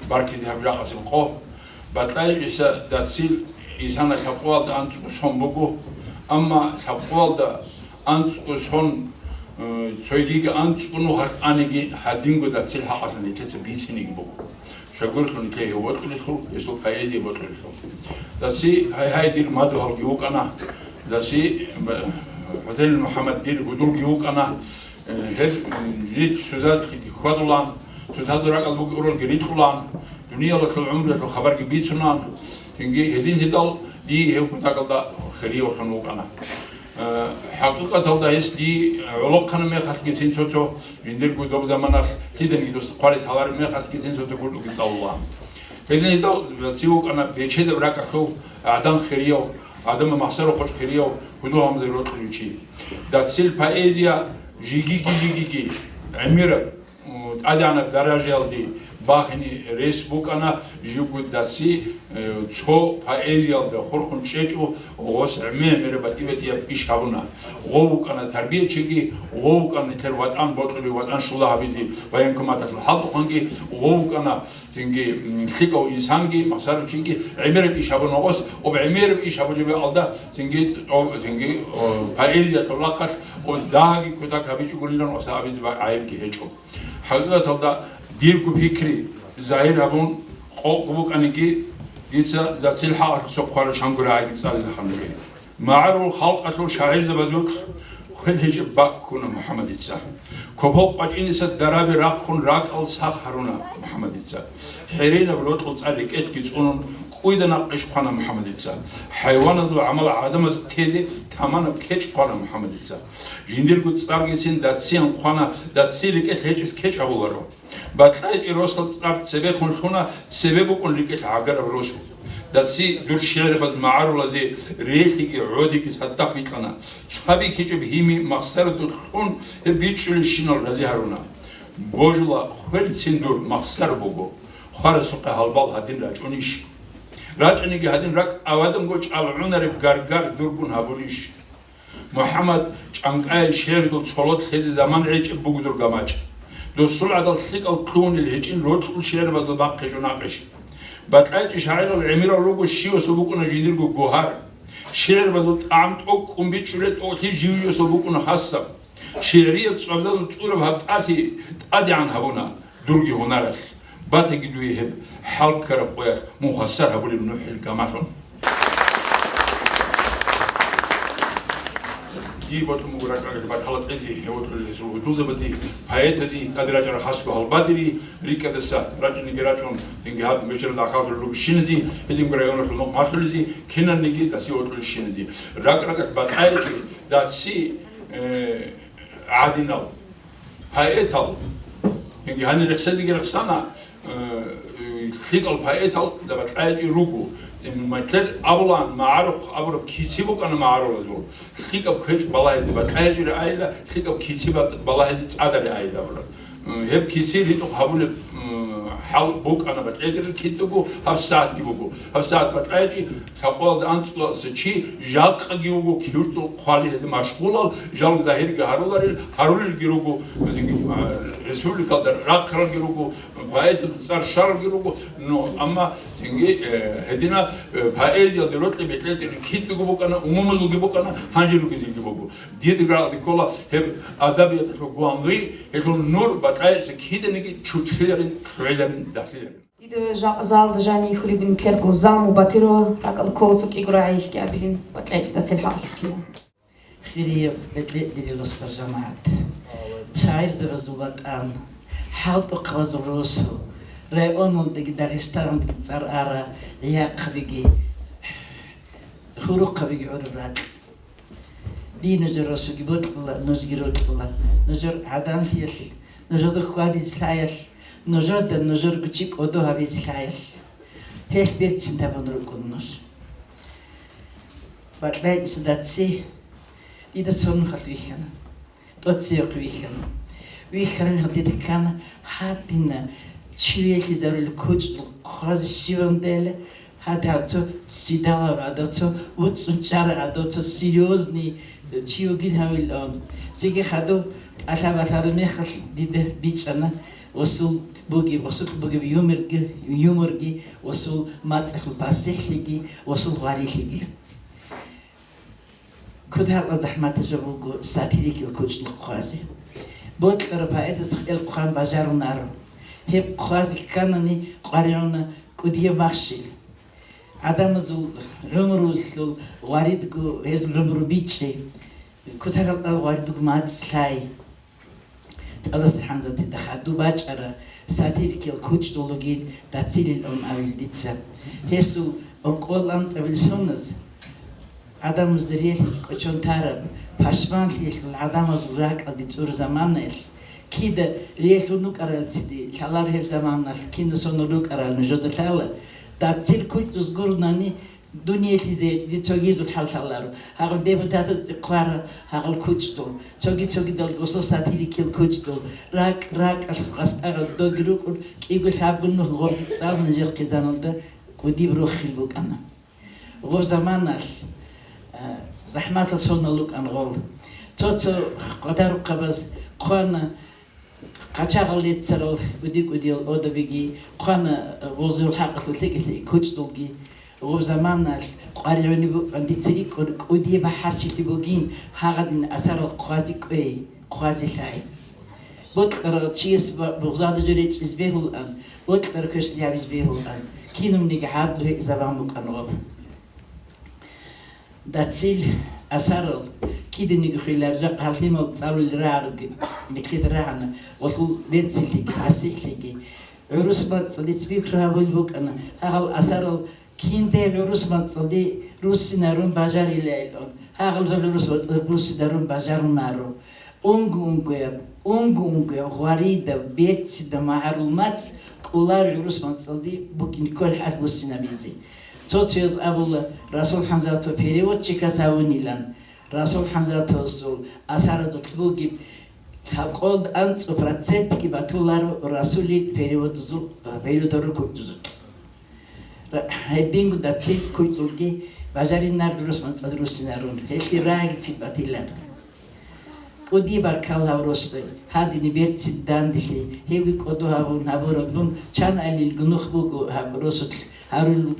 баркизе гьаб жакъасеб къо. БакьайчӀесда цил инсанас лъабкъоялда анцӀго сон буго, амма лъабкъоялда анцӀго сон Э, цойгиги анцӀго нухалъ аниги, гьадинго дацил хӀакъалъулъ нилъеца бицинеги буго. Щайгурелъул нилъее гьев вокьулелъул, гьесул поэзия бокьулелъул. Даци гьай-гьай дир мадугьалги вукӀана, даци, б-, ХӀусейн МухӀаммад дир гудулги вукӀана, э, гьел, м, жид сузалъги хьвадулан, сусазул ракӀал буги уралги рикьулан, дуниялалъул гӀумруялъул хабарги бицунан, цинги гьединлъидал дие гьев кутакалда хириявлъун вукӀана. Э, хӀакъикъаталда гьес дие гӀолохъана мехалъгицин цо-цо, жиндирго доб заманалъ лъиданиги дос хъвалил лъалареб мехалъгицин цо-цо гуркьуги цӀалула. Гьединлъидал ци вукӀана бечедаб ракӀалъул гӀадан хирияв, гӀадамал махсарухъ хирияв Гудул Гьамзаги рокьулев чи. Дацил поэзия жигиги-жигиги гӀемераб, м, тӀадегӀанаб даражаялде бахине рес букӀана, живго даци, э, цо поэзиялда хурхун чӀечӀо, гъос гӀемер-гӀемераб батӀи-батӀияб иш гьабуна. Гъов вукӀана тарбиячиги, гъов вукӀана нилъер ватӀан бокьулев ватӀан щула гьабизе военкоматалъул хӀалтӀухъанги, гъов вукӀана цинги, м, лъикӀав инсанги, махсарав чиги гӀемераб иш гьабуна гъос, об гӀемераб иш гьабулеб бакӀалда цинги, о, цинги, о, поэзиялъул рахъалъ, о, дагьаги кутак гьабичӀогулилан оса абизе ба-, гӀайибги гьечӀо. ХӀакъикъаталда дирго пикри загьир гьабун къокъ букӀаниги, дица дацил хӀакъалъулъ цо хъварал чангурагӀиги цӀалила гьанибе. МагӀарул халкъалъул шагӀирзабазухъ хвел гьечӀеб бакӀ ккуна МухӀаммадица. Копал къвачӀиниса дараби рахъун ракӀал сах гьаруна МухӀаммадица. ХӀеренаб рокьул цӀар рекӀелъги цӀунун, кӀуйда накъиш хъвана МухӀаммадица. ХӀайваназул гӀамал гӀадамаз тезе таманаб кечӀ хъвана МухӀаммадица. Жиндирго цӀаргицин дациян хъвана, даци рекӀелъ гьечӀес кечӀ гьабуларо. БатӀайчи росал цӀар цебехун лъуна, цебе букӀун рикӀкӀел гӀагараб росу. Даци дур шигӀрабаз магӀарулазе релъиги гӀодиги цадахъ бикьана. Цо бихьичӀеб гьими махсарадулъ кьун, гьеб бичӀчӀулелщинал рази гьаруна. Божула хвелцин дур махсар буго, хварасухъе гьалбал гьадин рачӀунищ? РачӀаниги гьадин ракӀ аваданго чӀалгӀунареб гаргар дургун гьабулищ? МухӀаммад ЧӀанкӀаев шигӀридул цолот лъезе заман гӀечӀеб буго дур гамачӀ. Досул гӀадал лъикӀал кьунил гьечӀин рокьул шигӀрабазда бахъичӀо накъиш. БатӀайчи шагӀирал гӀемерал руго щивасул букӀуна жиндирго гугьар. ШигӀрабазул тӀагӀам тӀокӀкӀун бичӀчӀулел тӀокӀлъи живиасул букӀуна хасаб. ШигӀрияб цӀвабзазул цӀураб гьаб тӀати тӀадегӀан гьабуна. Дурги гьунаралъ, батаги дуе гьеб хӀалккараб къоялъ мун хвасар гьабулеб нухӀил гамалъун. Дие бокьун буго ракӀалде батала кьезе, гьев вокьулел гьесул гьудулзабазе, поэтазе, тӀаде рачӀарал хасго гьалбадери, рикӀкӀадаса рачӀинеги рачӀун, цинги гьаб бечералда ахаллъулел руго щиназе, гьединго районалъул нух малъулезе, кинанниги даци вокьулел щиназе. РакӀ-ракӀалъ батӀайги даци, э, гӀадинал. Поэтал, яги гьанир рехсезеги рехсана, э, лъикӀал поэтал дабакьайчи руго. Майлъер абулан, магӀарухъ абураб киси букӀана магӀарулазул. ЛъикӀаб квечӀ балагьизе бакьайчи раайила, лъикӀаб киси бац-, балагьизе цӀадари айила абураб. Э, гьеб киси ритӀухъ гьабулеб, э, хӀал букӀана бакьайчи рикидуго, гьаб сагӀатги буго. Гьаб сагӀат бакьайчи Лъабкъоялда анцӀго чи жакъаги вуго кигьурцӀул хъвали гьеде машгъулал, жал загьирги гьаруларел, гьарулелги руго, а, республикалда рахъаралги руго, поэзиялъул цӀар щваралги руго. Ну, амма цинги, э, гьедина, э, поэзиялде рокьи-бекьерги кидего букӀана, умумузулги букӀана, гьанже ругезилги буго. Дида рагӀалде ккола гьеб адабияталъул гвангъи, гьелъул нур батӀайчӀица киданиги чуртлъиларин, лъугӀиларин, дагьлъиларин. Дида жакъа залда жаниб хьулигун ккерго, зал мун батиро, ракӀалде ккола цо кӀиго рагӀи илкьи абилин, бакьайчӀ дацел хӀакъалъулъ ккела. Хирияб бетӀер дирил росдал жамагӀат. ШагӀирзабазул ватӀан, хӀалтӀухъабазул росу, районалдаги Дагъистаналдаги цӀар ара гӀияхъабиги, хурухъабиги гӀураб ракь. Дие нужер росуги бокьула, нужги рокьула. Нужер гӀаданлъиялъ, нужеда хьвадизе лъаялъ, нужеда нужерго чи кӀодо гьабизе лъаялъ. Гьелъ берцин табун рукӀун нуж. БакьайчӀица даци, дида цо нухалъ вихьана. ТӀоцевехъ вихьана. Вихьана дида ккана, гьадина, чи вехизарулел кучӀдул хъвазе щиван дела, Гьадин, цо цидалав гӀадав, цо вуцӀцӀун чӀарав гӀадав, цо серьёзный чи вугин гьавилан. Цинги хадув тӀалъа-балъараб мехалъ дида бичӀчӀана, гъосул бугеб, гъосулъ бугеб юморги, юморги, гъосул мацӀалъул пасихӀлъиги, гъосул гъварилъиги. Кутакла захӀматаб жо буго сатирикил кучӀдул хъвазе. Бокьараб поэтас хӀел хъван бажарунаро. Гьеб хъвазе кканани къваригӀуна кӀудияб махщел. ГӀадамазул гӀумрулъул гъваридго гьезул гӀумру бичӀчӀи, кутакалда гъваридго мацӀ лъай. ЦӀадаса хӀанзатида хадуб бачӀара сатирикил кучӀдул ругин дацилил ун авил дица. Гьесул ункъоялда анцӀабил соназ гӀадамазда релъи кӀочон тараб, пашманлъиялъул гӀадамазул ракӀалде цӀур заманаялъ, кида релъун рукӀаралциди лъалар гьеб заманалъ кина сонал рукӀарал нужеда лъала, дацил кучӀдуз гурнани, дуниялъизе гьечӀони цогизул хӀал лъаларо. Гьагъал депутатаз цӀикъвара гьагъал кучӀдул, цоги-цогидал госо сатирикил кучӀдул, ракӀ-ракӀалъ гъастӀагъал доги рукӀун, кӀиго-лъабго нугьлгъорги цӀалун нижер хъизаналда кӀудиб рохил букӀана. Гъоб заманалъ, а, захӀматал сонал рукӀан гъол. Цо-цо къватарухъабаз хъвана, Къачагъал реццарал кӀуди-кӀудиял одабиги хъвана, гъозул хӀакъалъулъ лъикӀлъи кучӀдулги. Гъоб заманалъ къваригӀуни букӀан дица рикӀкӀун кӀудияб бахӀарчилъи бугин, гьагъадин асарал хъвази кӀвей, хъвази лъай. Бокьарав чияс ба-, бугъзада жо речӀчӀиз бегьулаан, бокьарав квешлъи гьабиз бегьулаан, кинавниги гӀадлу гьекӀизабан букӀан гъоб. Дацил асарал киданиги хвелар, жакъа гьалъимал цӀалулел рагӀаруги, никлида рагӀана, гъолъул берцинлъиги, тӀасихӀлъиги. ГӀурус мацӀалица пикру гьабулеб букӀана, гьагъал асарал кинде гӀурус мацӀалде руссинарун бажарилайилан, гьагъал жал гӀурус мацӀалде руссинарун бажарунаро. Унго-унгояб, унго-унгояб гъваридаб, берцинаб магӀарул мацӀ кӀолар гӀурус мацӀалде букӀин кколел хӀал буссинабизе. Цо-цояз абула, Расул ХӀамзатов переводчикас гьавунилан. Расул ХӀамзатовасул асаразулъ бугеб лъабкъоялда анцӀу процентги батуларо Расулил переводазул, переводал рукӀудузул. Ра-, гьединго дацил кучӀдулги бажаринар гӀурус мацӀалде руссинарун, гьелъие рагӀиги цӀикӀкӀун батилан. КӀуди баркалла гьав росда, гьадине берцин данделъи, гьевги кӀодо гьабун гьабураб дун чан алилго нух буго гьаб росулъ гьарулел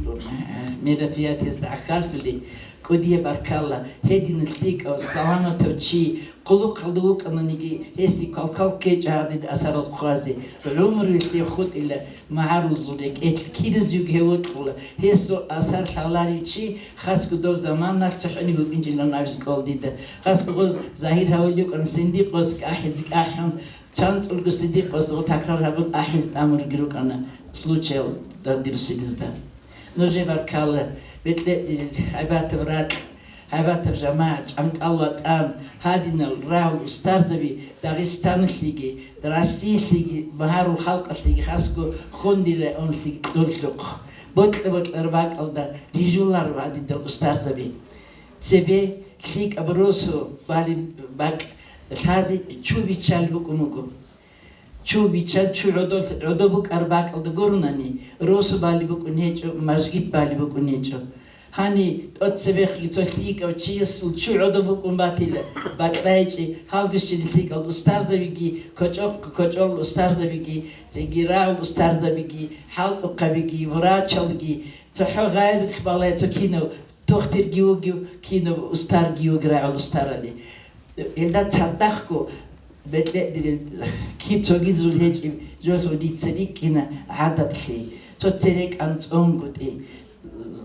мероприятиязда гӀахьаллъули, кӀудияб баркалла, гьединал лъикӀав, саламатав чи, хъулухъалда вукӀананиги, гьесие квалквал ккечӀо гьадин асарал хъвазе, гӀумруялъе хутӀила, МагӀарулзул рекӀелъ кидазе гьев вокьула, гьесул асар лъаларев чи, хасго доб заманалъ цохӀони букӀинчӀилан абизе кӀола дида. Хасго гъоз загьир гьавулев вукӀана, синдикъоскӀахӀизе кӀахӀун, чанцӀулго синдикъос гъо такрар гьабун ахӀизе тӀамурги рукӀана случаялда дир синизда. Нужее баркалла, бетӀер дирил гӀайбатаб ракь, гӀайбатаб жамагӀат, чӀанкӀал ватӀан, гьадинал рагӀул устарзаби Дагъистаналъеги, Россиялъеги, магӀарул халкъалъеги, хасго Хундила районалъеги кьурлъухъ. Бокьа-бокьараб бакӀалда рижуларо гьадинал устарзаби. Цебе лъикӀаб росу балеб бакӀ лъазе чу биччалеб букӀун буго. Чу биччан, чу гӀодо, гӀодо букӀараб бакӀалда гурунани, росу балеб букӀун гьечӀо, мажгит балеб букӀун гьечӀо. Гьаниб тӀоцебехъги цо лъикӀав чиясул чу гӀодо букӀун батила, бакьайчӀи, гьалгущин лъикӀал устарзабиги, кочӀохъ-, кочӀол устарзабиги, цӀигирагӀул устарзабиги, хӀалтӀухъабиги, врачалги, цохӀо гъайбихъ балай цо кинав тохтирги вугев, кинав устарги вугев рагӀул устарали. Гьелда цадахъго бетӀер дирин киб цогидазул гьечӀеб жолъун дица рикӀкӀина гӀадатлъи, цо церекӀан цӀунгутӀи,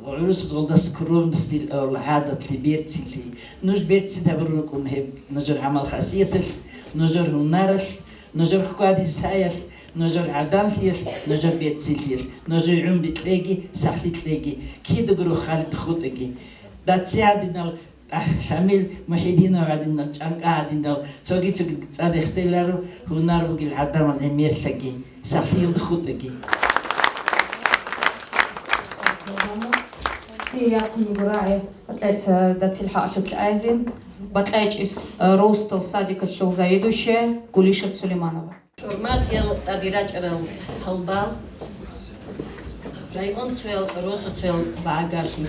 гӀурусазулда скромностил гӀадатлъи, берцинлъи. Нуж берцин гьабурун рукӀун гьеб нужер гӀамал-хасияталъ, нужер гьунаралъ, нужер хьвадизе лъаялъ, нужер гӀаданлъиялъ, нужер берцинлъиялъ, нужер гӀумру кьеги, сахлъи кьеги, кидаго рохалида хутӀаги. Даци гьадинал, а, Шамил Мухьидинов гьадинал, ЧӀанкӀа гьадинал, цоги-цоги цӀар рехселаро, гьунар бугел гӀадамал гӀемерлъаги, сахлъиялда хутӀаги. Ци якун гурагӀи, батӀлаца дацил хӀакъалъулъ айзин, батӀлайчӀис, э, росдал садикалъул заведующая Гулишат Сулейманова. ХӀурматиял тӀаде рачӀарал гьалбал, районцоял, росоцоял багьагарлъи.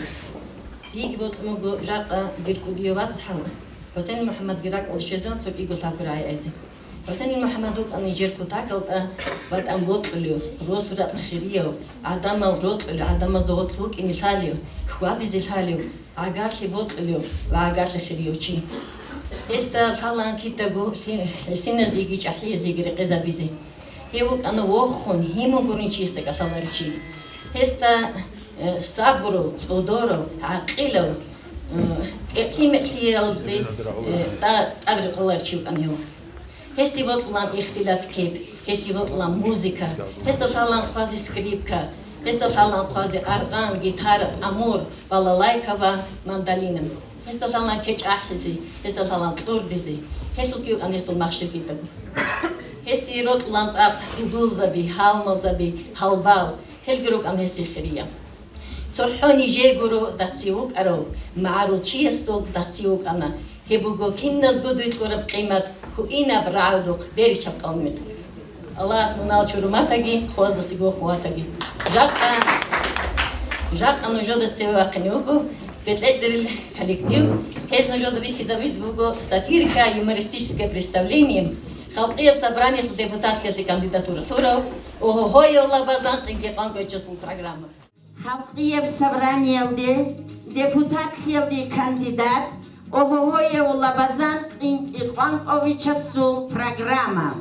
Диги бокьун буго жакъа дир кӀудияв вацгӀал ХӀусен МухӀаммадги ракӀалде щвезегӀан цо кӀиго лъабго рагӀи айзе. ХӀусейнил МухӀаммад вукӀана нижер кутакалда батӀан бокьулев, росу-ракьа хирияв, гӀадамал рокьулев, гӀадамазда гъорлъ вукӀине лъалев, хьвадизе лъалев, гӀагарлъи бокьулев ва гӀагарлъи хирияв чи. Гьесда лъалаан кидаго лъи-, лъесиназеги чӀахӀиязеги рекъезабизе. Гьев вукӀана вохун, гьимун гурин чиясда кӀалъаларев чи. Гьесда, э, сабурав, цӀодорав, гӀакъилав, э, тӀекълъи-мекълъиялде, э, тӀа-, тӀад рекъоларев чи вукӀана гьев. Гьесие бокьулаан ихтилат кеп, гьесие бокьулаан музыка, гьесда лъалаан хъвазе скрипка, гьесда лъалаан хъвазе аргъан, гитара, тӀамур, балалайка ва мандолина. Гьесда лъалаан кечӀ ахӀизе, гьесда лъалаан кьурдизе, гьелъулги вукӀана гьесул махщел кидаго. Гьесие рокьулаан цӀакъ гьудулзаби, гьалмалзаби, гьалбал, гьелги рукӀана гьесие хириял. ЦохӀо нижее гуро даци вукӀарав, магӀарул чиясул даци вукӀана. Гьеб буго киназго дуе кьураб къимат, гьуинаб рагӀудухъ беричаб къавмил. Аллагьас мунагьал чуруматаги, хвазасего хватаги. Жакъа, жакъа нужеда цеве вахъине вуго бетӀерчӀерил коллектив. Гьез нужеда бихьизабизе буго сатирика, юмористическое представление, халкъияб собраниялъул депутатлъиялъе кандидатура лъурав Огьогьоев Лабазан Къинкъикъванкъовичасул программа. Халкъияб собраниялде депутатлъиялде кандидат Огьогьоев Лабазан Къинкъикъванкъовичасул программа.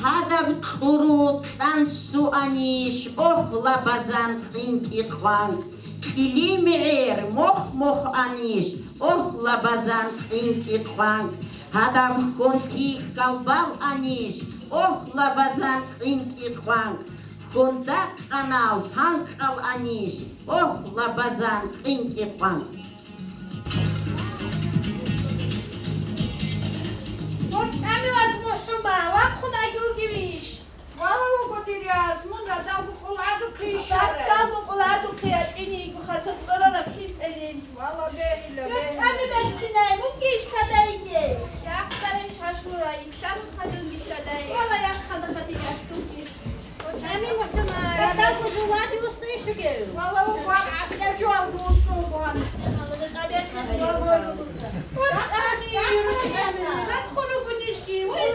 Гьадаб кьуру кьан суанищ, огь, Лабазан Къинкъикъванкъ, кьилимгӀер мох-мох анищ, огь, Лабазан Къинкъикъванкъ, гьадаб хьонти хьалбал анищ, огь, Лабазан Къинкъикъванкъ, хьонда къанал панкъал анищ, огь, Лабазан Къинкъикъванкъ. Мурчами ваз мухӀума, вахъун агиугевищ? Вала вуго, дир яс, мун радалго къулгӀаду ккейищ? Радалго къулгӀаду ккея, кӀиниго хъацар цӀорараб хистӀелин. Вала бегьила, бегьила. Мурчами берцинай, мукӀищ кадайге? Якъдарищ гьашура, икъларун хадунгищ кадай? Вала яхъана хадигас дуги. Чами мухӀума, радалго жулади уснищугев? Вала вуго, гӀакъа жуалго уснугун. Рахъун ругунищги, вай,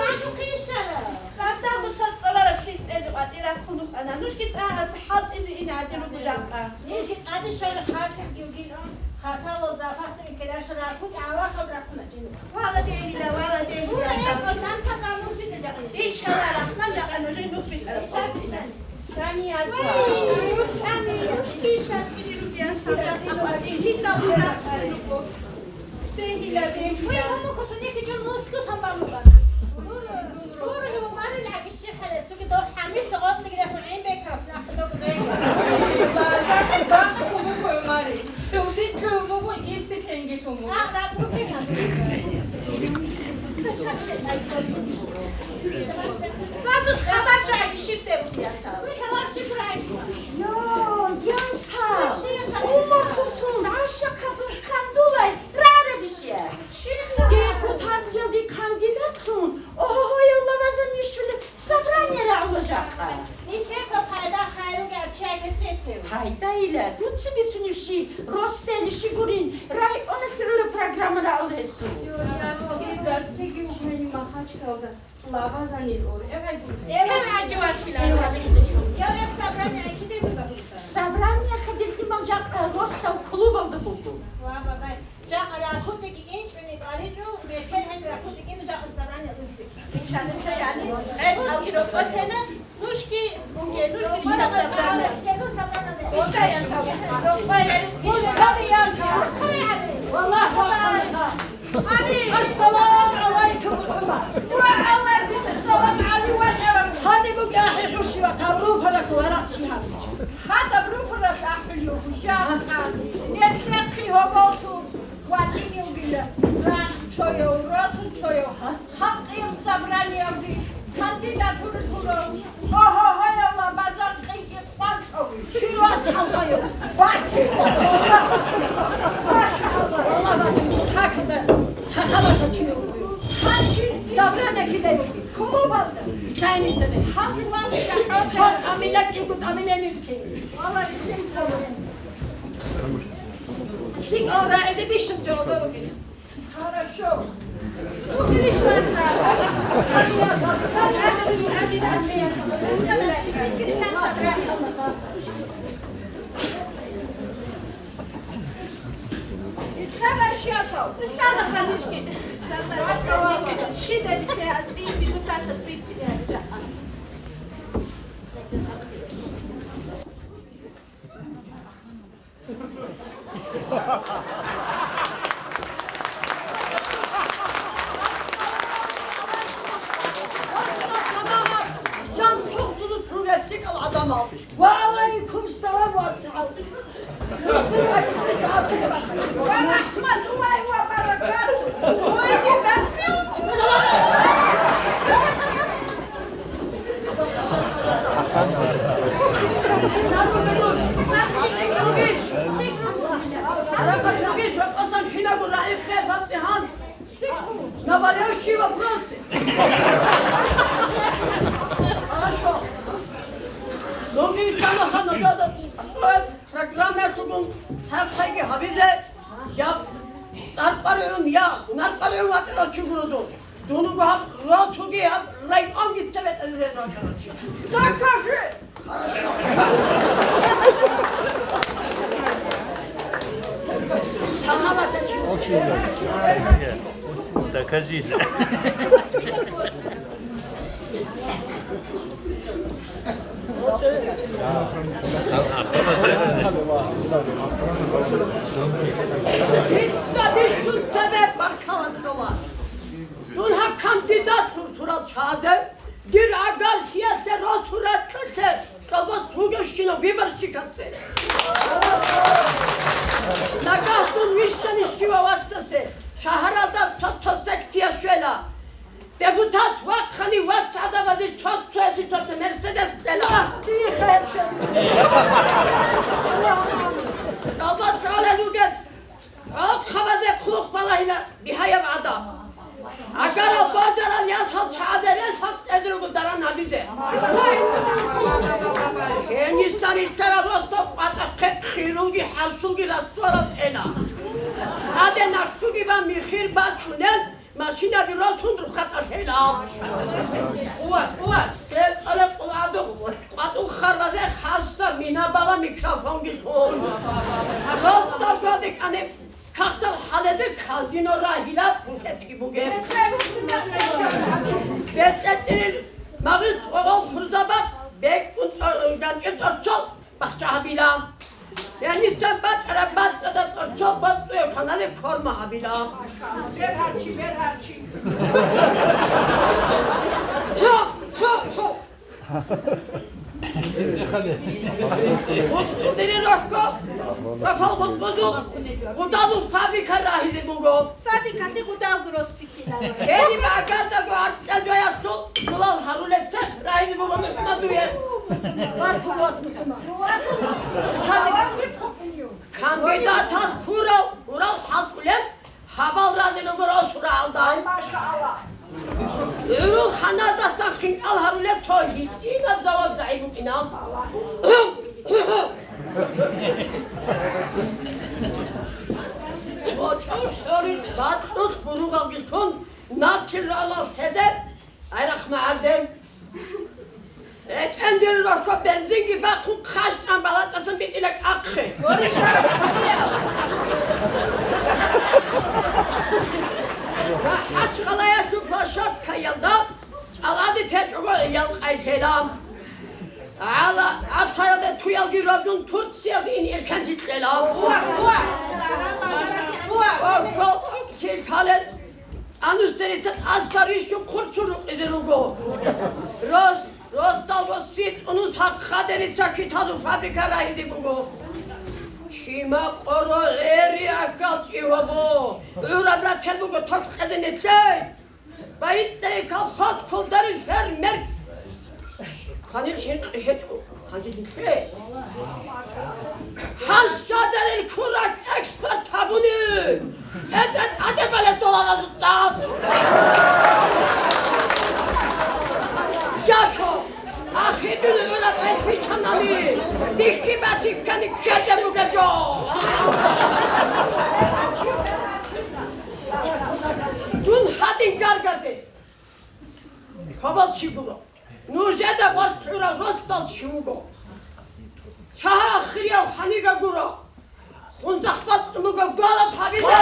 радалго цар цӀорараб хистӀезе къватӀир рахъун рукӀана. Нужги цӀа хӀалтӀизе ин гӀадин руго жакъа. Нижги тӀаде щвана хасилги вугилан, хасалал запасами ккелащ рахъун, гӀалахал рахъуна жинуха. Вала дегьила, вала дегьила. Дура гьеб гъосан кацӀал нух битӀа жакъа. Иншалла, рахман жакъа нужее нух битӀараб. Ичас, ичас. Сани аса. Сани, рушки шартили руги аса, жакъа къватӀир. Жинда ура. Дегьила, дегьила. Вай, гьума кусунихъе жо нусго самбамукъана. Дура, дура, дура, гьумарил гӀаги. Щихъале, цоги дов хӀамица гъодниги рехун гӀин бекас, нахъе дов бекас. Базар бахъун буго гьумари. Хьулбикьу буго, ибси кьенгилъун буго. А, раб бугина. Базур хабар жаги шибде бугияса. Уй, хабар шиб рай. Йо, яса. Ума кусун, гӀаша катун кандулай, рарабишия. Депутаталги кандидатлъун, огьогьояв Лабазан ишчӀулеб собрание рагӀула жакъа. Нилъеца пайда хайруги арчияги кьецев. Гьайдайила, дуца бицунеб щи, росдали щи гурин, районалъ гӀура программа рагӀула гьесул. Юриясги дарсиги ухмени Махачкалда Лабазанил ор. Эвай гурин. Эвай гьаги вакилан. Эвай. Эвай собрание киде буго? Собрание хадирти мал жакъа росдал клубалда буго. Ва бабай. Жакъа рахутеги инчӀуни къаричӀу, бетер гьел рахутеги жакъа собрание унти. Иншалла, иншалла. ГӀел алги рокъор тена, нужги, нужги, нужги собрание. Шезон собрание. Рокъор ян. Рокъор ян. Рокъор ян. Валлагь, вахъанаха. Ассаламу гӀалайкум, МухӀаммад. Ва гӀалайкум ассалам, ГӀали ватӀа. Гьаниб бугехӀе хӀушила, тавру парак варакчи гьаб. Гьадаб рухӀураб ахӀулев гьушаха, нерхъехъи гьоболтур ва динивгила рагӀ цояв, росу цояв, халкъиял собраниялги кандидатура гурав, огьогьояв Лабазан Къинкъикъванкъович. Ширват халкъаяв. Бати. Машалла. Аллагь, бати. Хакада. Сахабата чуя. Хачи. Собрание кидай. Клубалда. Чайницаде. Халкъ ван. Ход амина кигут амина милки. Валлагь, ислам. Хик ал рагӀиде бищун цо дорогина. Хорошо. Ва алайкум салам ва рахматуллагь. Ва рахматуллагьи ва баракатугь. Наболевшие вопросы. Хорошо. Зоги тана хана гада. Программаялъулгун цархӀалги гьабизе, я цӀар къваригӀун, я гьунар къваригӀун ватӀарав чи гуро дун. Дун вуго гьаб росуги гьаб районги цебетӀезе ватӀарав чи. Закажи! Хорошо. Докажи. Дица бищун цебе баркала ккола. Дун гьаб кандидат сурсурал чагӀазе, дир агарлъиялъе росу ракьалъе кӀалбас вугевщинав выборщикасе. Нагагь дун вищани щивав вацасе, шагьаралда цо-цо секция щвела. Депутат вахъани, вацгӀадабазе цо-цоясе цо-цо Мерседес кьела. Аллагь, дие хайир щвезабе. Аллагь, амин. Аллагь, гӀолеб бугеб гӀолохъабазе хъулухъ балагьила бигьаяб гӀадаб. Агарал божарал ясал чагӀазе ресал кьезе руго даран гьабизе. Гьениса рилълъарал росдал къватӀахъе хирулги хӀарщулги росдалал кьела. Гьаде наккуги бан михир бачунел, машинаби росун рухъатӀалъейилан. Уа, уа, кьеркьалеб къулгӀаду къватӀул харбазе хасса мина бала микрофонги лъун. Росдал гьадикӀани кагътал хӀалезе казино рагьила буфетги бугеб. БетӀерил магъил цӀогъол хурзабахъ бекӀун тӀор-, ганчӀил тӀорчол бахча гьабила. Гьениса батӀараб бацӀцӀадаб тӀорчол бацӀцӀуяб ханали корма гьабила. Бергьарчи, бергьарчи. Хо, хо, хо. ГъутӀбузул рахьго, Рафал ГъутӀбузул гудалул фабрика рагьизе буго. Садикалде гудалги росси. Гьениб агардаго аркья жоясул гулал гьарулеб цех рагьизе буго МухӀмадуе. Баркуллас, МухӀмад. Кандидатас курал, курал хӀалтӀулел гьабал разе руго росу рагӀалда. Машааллагь. ГӀурул ханадасан хинкӀал гьарулеб цо гьитӀинаб завод загӀип букӀина. БочӀол хӀорил бацӀцӀулъ буругалги лъун, нартил ралал хӀедеб, ай рахмагӀарден. РечӀендир рохьо бензинги бахъун хъащтӀан балатӀасан битӀила кӀахъе. Ва ХӀачхъалаялъул площадкаялда чӀалади течӀого гӀиял къайлъела. ГӀала гӀартаялде туялги роржун Турциялде ин эркенлъи кьела. Уа, уа! Уа! О, гьол тӀокӀлъи лъалел тӀанус дерица тӀаса рищун хъурччур рукъизе руго. Рос, росдал росси цӀунус гьахъа дерица китазул фабрика рагьизе буго. Щима къоро гӀери аккал чӀи вабо. ГӀураб рател буго ток кьезе нилъей. БайитӀарил колхоз кколдарил фермер. Кванил хӀинкъи гьечӀо, гьанже нилъе. Гьащадарил курак экспорт гьабуни. ТӀетӀе тӀаде бале долларазул цӀакъ. Яшо, ахирдул гӀураб гӀеж биччанани, бихьи батиккани ккезе бугеб жо. Дун гьадин гаргаде. Бабал чи гуро. Нужеда гъоркь гӀурав росдал чи вуго. Шагьар ахирияв хӀанига гуро. Хундахъ бацӀцӀун буго гвалаб гьабизе.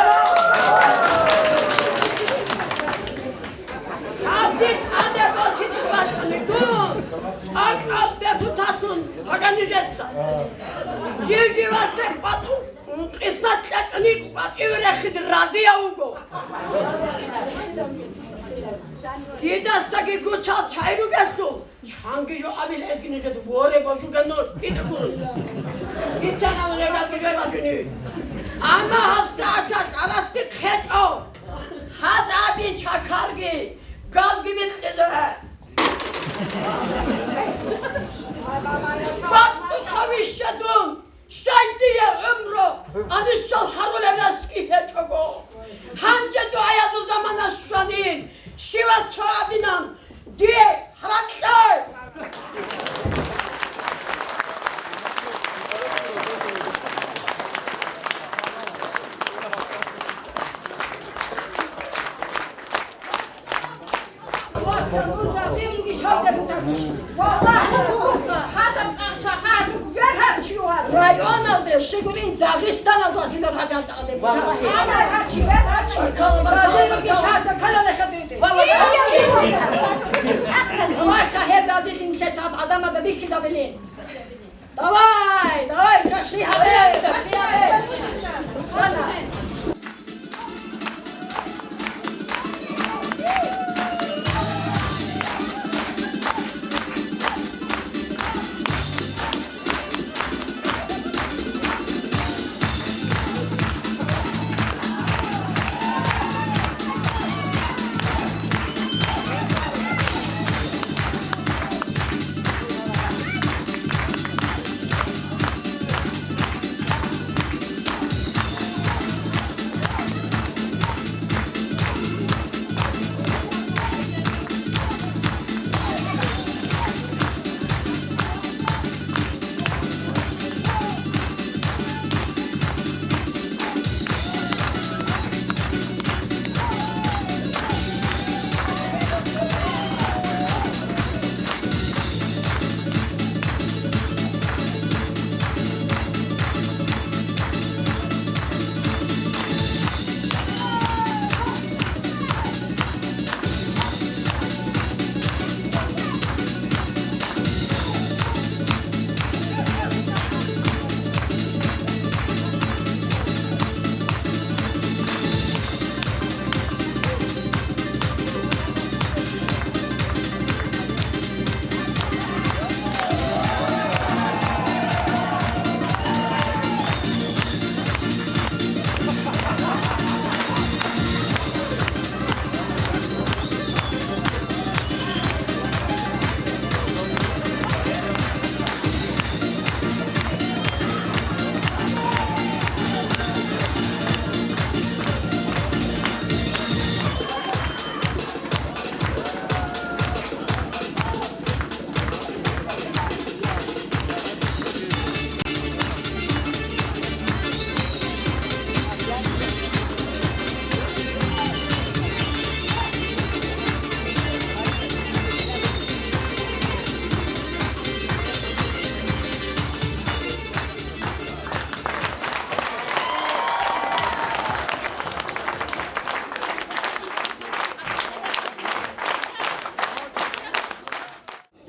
Гьаб дир тӀаде босине бацӀцӀуни дун, акӀал депутатун гьага нужеца. Жив-живасде къватӀу-, къисмат кьечӀони къватӀиве рехиде разияв вуго. Дидасдаги гучал чай ругелъул, чанги жо абил гьезги нужеда воре божугано кӀитӀа гурун. Итана унегал гужай бажуни. Амма гьаб сагӀаталъ арасти хъечӀо. Хаз абин чакарги, газги бикьизаве. Бакъухъа вища дун! Щай дие гӀумру анищал гьарулеб расги гьечӀого? Гьанже дугӀаязул замана щванин, щивас цо абинан, дие гьаракье! Районалде щигурин Дагъистаналда дилар гьагар тӀаде бугар. Валлагь, гьеб разилъин хӀисаб гӀадамазда бихьизабилин. Давай, давай, шашлихӀабе, шашлихӀабе. Шана.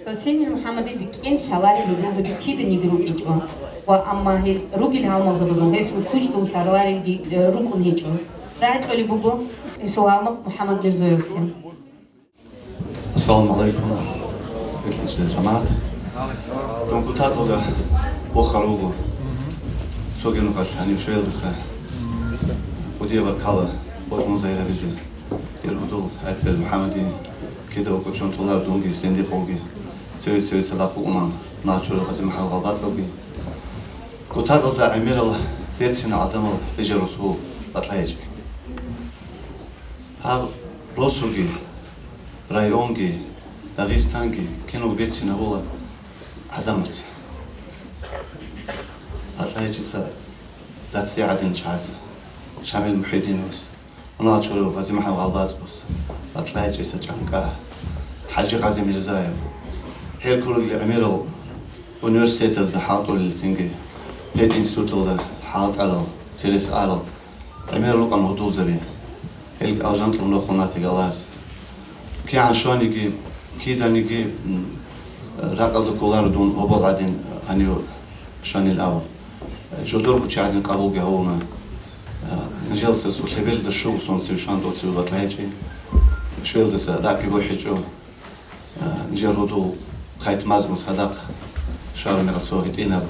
ХӀусейнил МухӀаммадида кӀин лъаларел рузаби киданиги рукӀинчӀо, ва амма гьел ругел гӀалмалзабазул гьесул кучӀдул лъаларелги, э, рукӀун гьечӀо. РагӀи кьолеб буго гьесул гӀалмакъ МухӀаммад Мирзоевасда. Ассаламу гӀалайкум, бекьичӀел жамагӀат. Дун кутакалда вохал руго. Цоги нухалъ гьанив щвеялдаса кӀудияб баркала бокьун загьирабизе. Дир гьудул ГӀатбел МухӀаммадин кида вукӀучӀун толар дунги, Сендикъовги, цеве-цеве цадахъ вукӀунан, Начурал ГъазимахӀмад ГъалбацӀалги. Кутакалда гӀемерал берцинал гӀадамал бижарусул батӀлайичӀ. Гьаб росуги, районги, Дагъистанги киналго берцинабула гӀадамаца. БатӀлайичӀеца дацӀи гӀадин чагӀаца, Шамил МухӀидиновас, Начурал ГъазимахӀмад ГъалбацӀовас, БатӀлайичӀеца ЧӀанкӀа, ХӀажи Гъази Мирзаев. Гьел ккурал гӀемерал университетазда хӀалтӀулел, цинги пединституталда хӀалтӀарал, церес арал гӀемерал рукӀана гьудулзаби. Гьел алжан кьун рохун ратигалас. КигӀан щваниги, киданиги, м, ракӀалда кколаро дун гьобол гӀадин гьанив щванил авал. Жодор гучи гӀадин къабулги гьавуна. Нижелдаса цо лъебелда щуго сон цев щван тӀоцев батӀа гьечӀи. Щвелдаса ракӀги бухӀичӀо. Нижер гьудул хъайтмазму цадахъ щвараб мехалъ цо гьитӀинаб,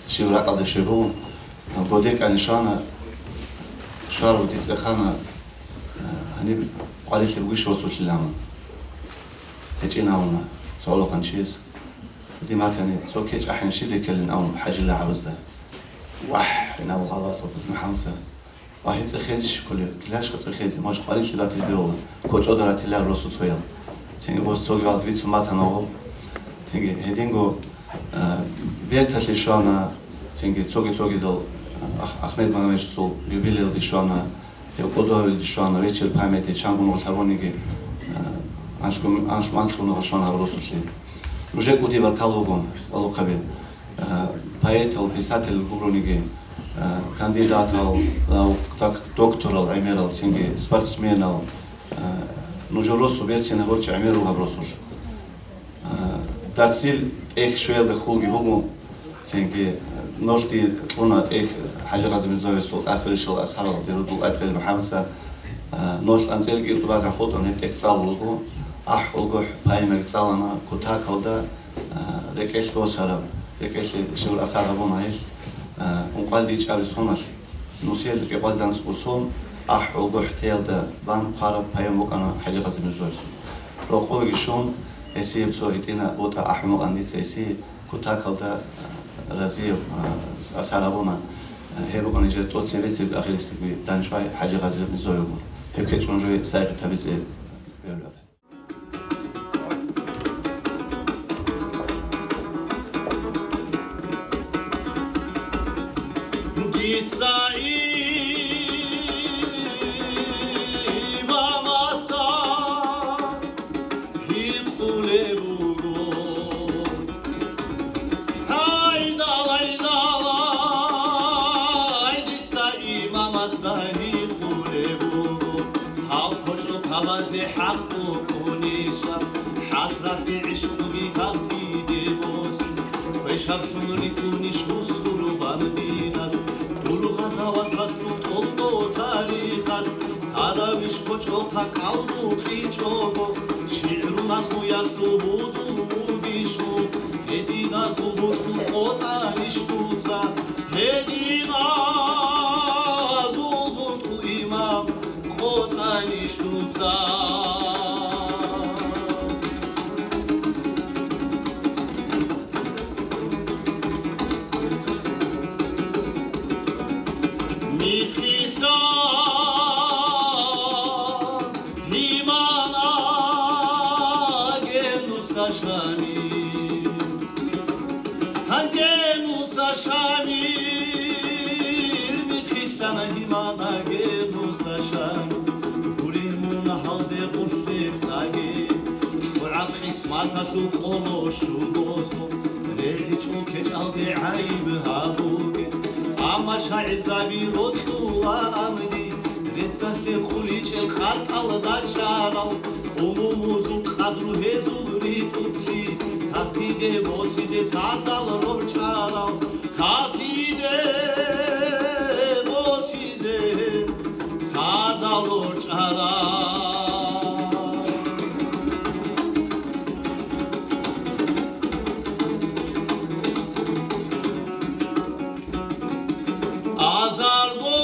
щив ракӀалда щвебун, годекӀани щвана, щварав дица хана, гьаниб къварилъи бугищ восулъилан. ГьечӀин авуна цо гӀолохъанчияс. Диматани цо кечӀ ахӀен щиб реккелин авун ХӀажила гӀабазда. Вагь, гьинаб гьалацӀа базмахӀалса. Ва гьеб цӀехезе щикӀулев, килашха цӀехезе, мож къварилъи ратизе бегьула, кочӀода ратилар росу цоял. Цинги бос цоги валги бицун батана гъо. Цинги гьединго, а, берталъе щвана, цинги цоги-цогидал, а, Ах-, Ахмед Магомедовичасул юбилеялде щвана, гьев кӀодо гьавилде щвана, вечер памяти, чанго нугъал гьабуниги, а, анлъго, анлъго, анлъго нугъал щвана гьаб росулъе. Нужер кӀуди баркал буго, валухъаби. Э, поэтал, писателал гурониги, э, кандидатал, наук-, док-, докторал, гӀемерал, цинги спортсменал, э, нужер росу берцина гьорчӀи гӀемер ругьаб росулъ. Э, дацил тӀех щвеялда хьулги буго, цинги, э, нолъги кьуна тӀех ХӀажи Гъази Мирзаевасул тӀасарищал асхӀабал Берудул Акбер МухӀамадса, э, нолъ анцӀерги тӀубазан хутӀун гьеб тӀех цӀалулго, ахӀулгохӀ поэмаги цӀалана, кутакалда, а, рекӀелъ босараб, рекӀелъе щивр асар гьабуна гьел, а, ункъоялда ичӀабилеб соналъ, нусиялда кӀикъоялда анцӀго сон, ахӀулгохӀ теялда бан хъвараб поэма букӀана ХӀажи Гъази Мирзоевасул. Рокъовеги щун, гьесие цо гьитӀина бутӀа ахӀун букӀана дица гьесие, кутакалда, а, разияб, а, асар гьабуна, а, гьеб букӀана нижер тӀоцебе цебе ахирисебги данчӀвай ХӀажи Гъази Мирзоевгун. Гьеб кечӀун жо сайгъи гьабизе бегьуларо. Дица имамасда гьикъулеб буго. Гьайдал, гьайдал, гьай, дица имамасда гьикъулеб буго, гьал кочӀохъабазе хӀакъ букӀунищ? ХӀасрат гӀишкъуги кантиде босин, квешаблъун рикӀкӀунищ бусурбан динас? ГӀур гъазаваталъул тӀолго тарихалъ, гьаравищ кочӀохъа кӀалдукъичӀого, шигӀру назмуялъул гьудул бугищ мун, гьединазул бутӀрул къотӀанищ дуца, гьединазул бутӀрул имам къотӀанищ дуца. Михъиса гьимана генуса Шамил. Гьанже нуса Шамил, михъилъана гьимана генуса Шамил. Гури мун гьалде гъуллъе цаги, лъугӀа къисматалъул къоло щугосо, регӀичӀо кечӀалде гӀайиб гьабуге. Амма шагӀирзаби рокьула амги, реццалъе хъуличӀел къартӀалда чарал, умумузул къадру гьезул ритӀухълъи, какиде босизе садал рорчӀарал, какиде босизе садал рорчӀарал. Азарго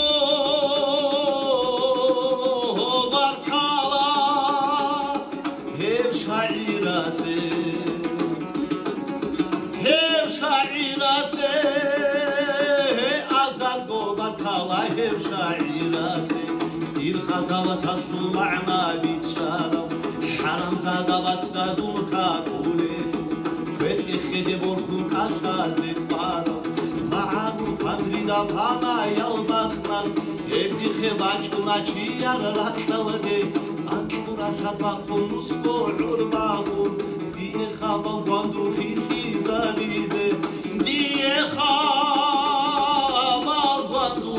баркала гьеб шагӀирасе, гьеб шагӀирасе, азарго баркала гьеб шагӀирасе. Дир гъазаваталъул магӀна бичӀчӀарав, хӀарамзада вацазул какулелъул, квер эхеде борхун кӀалъазе кӀварав, магӀарул панрида панаял бахъназ, гьеб дихъе бачӀуна чияр ракьалде, анкьурал Бахъун мусго гӀурбагъун, дие хабал гванду хилъизабизе, дие хабал гванду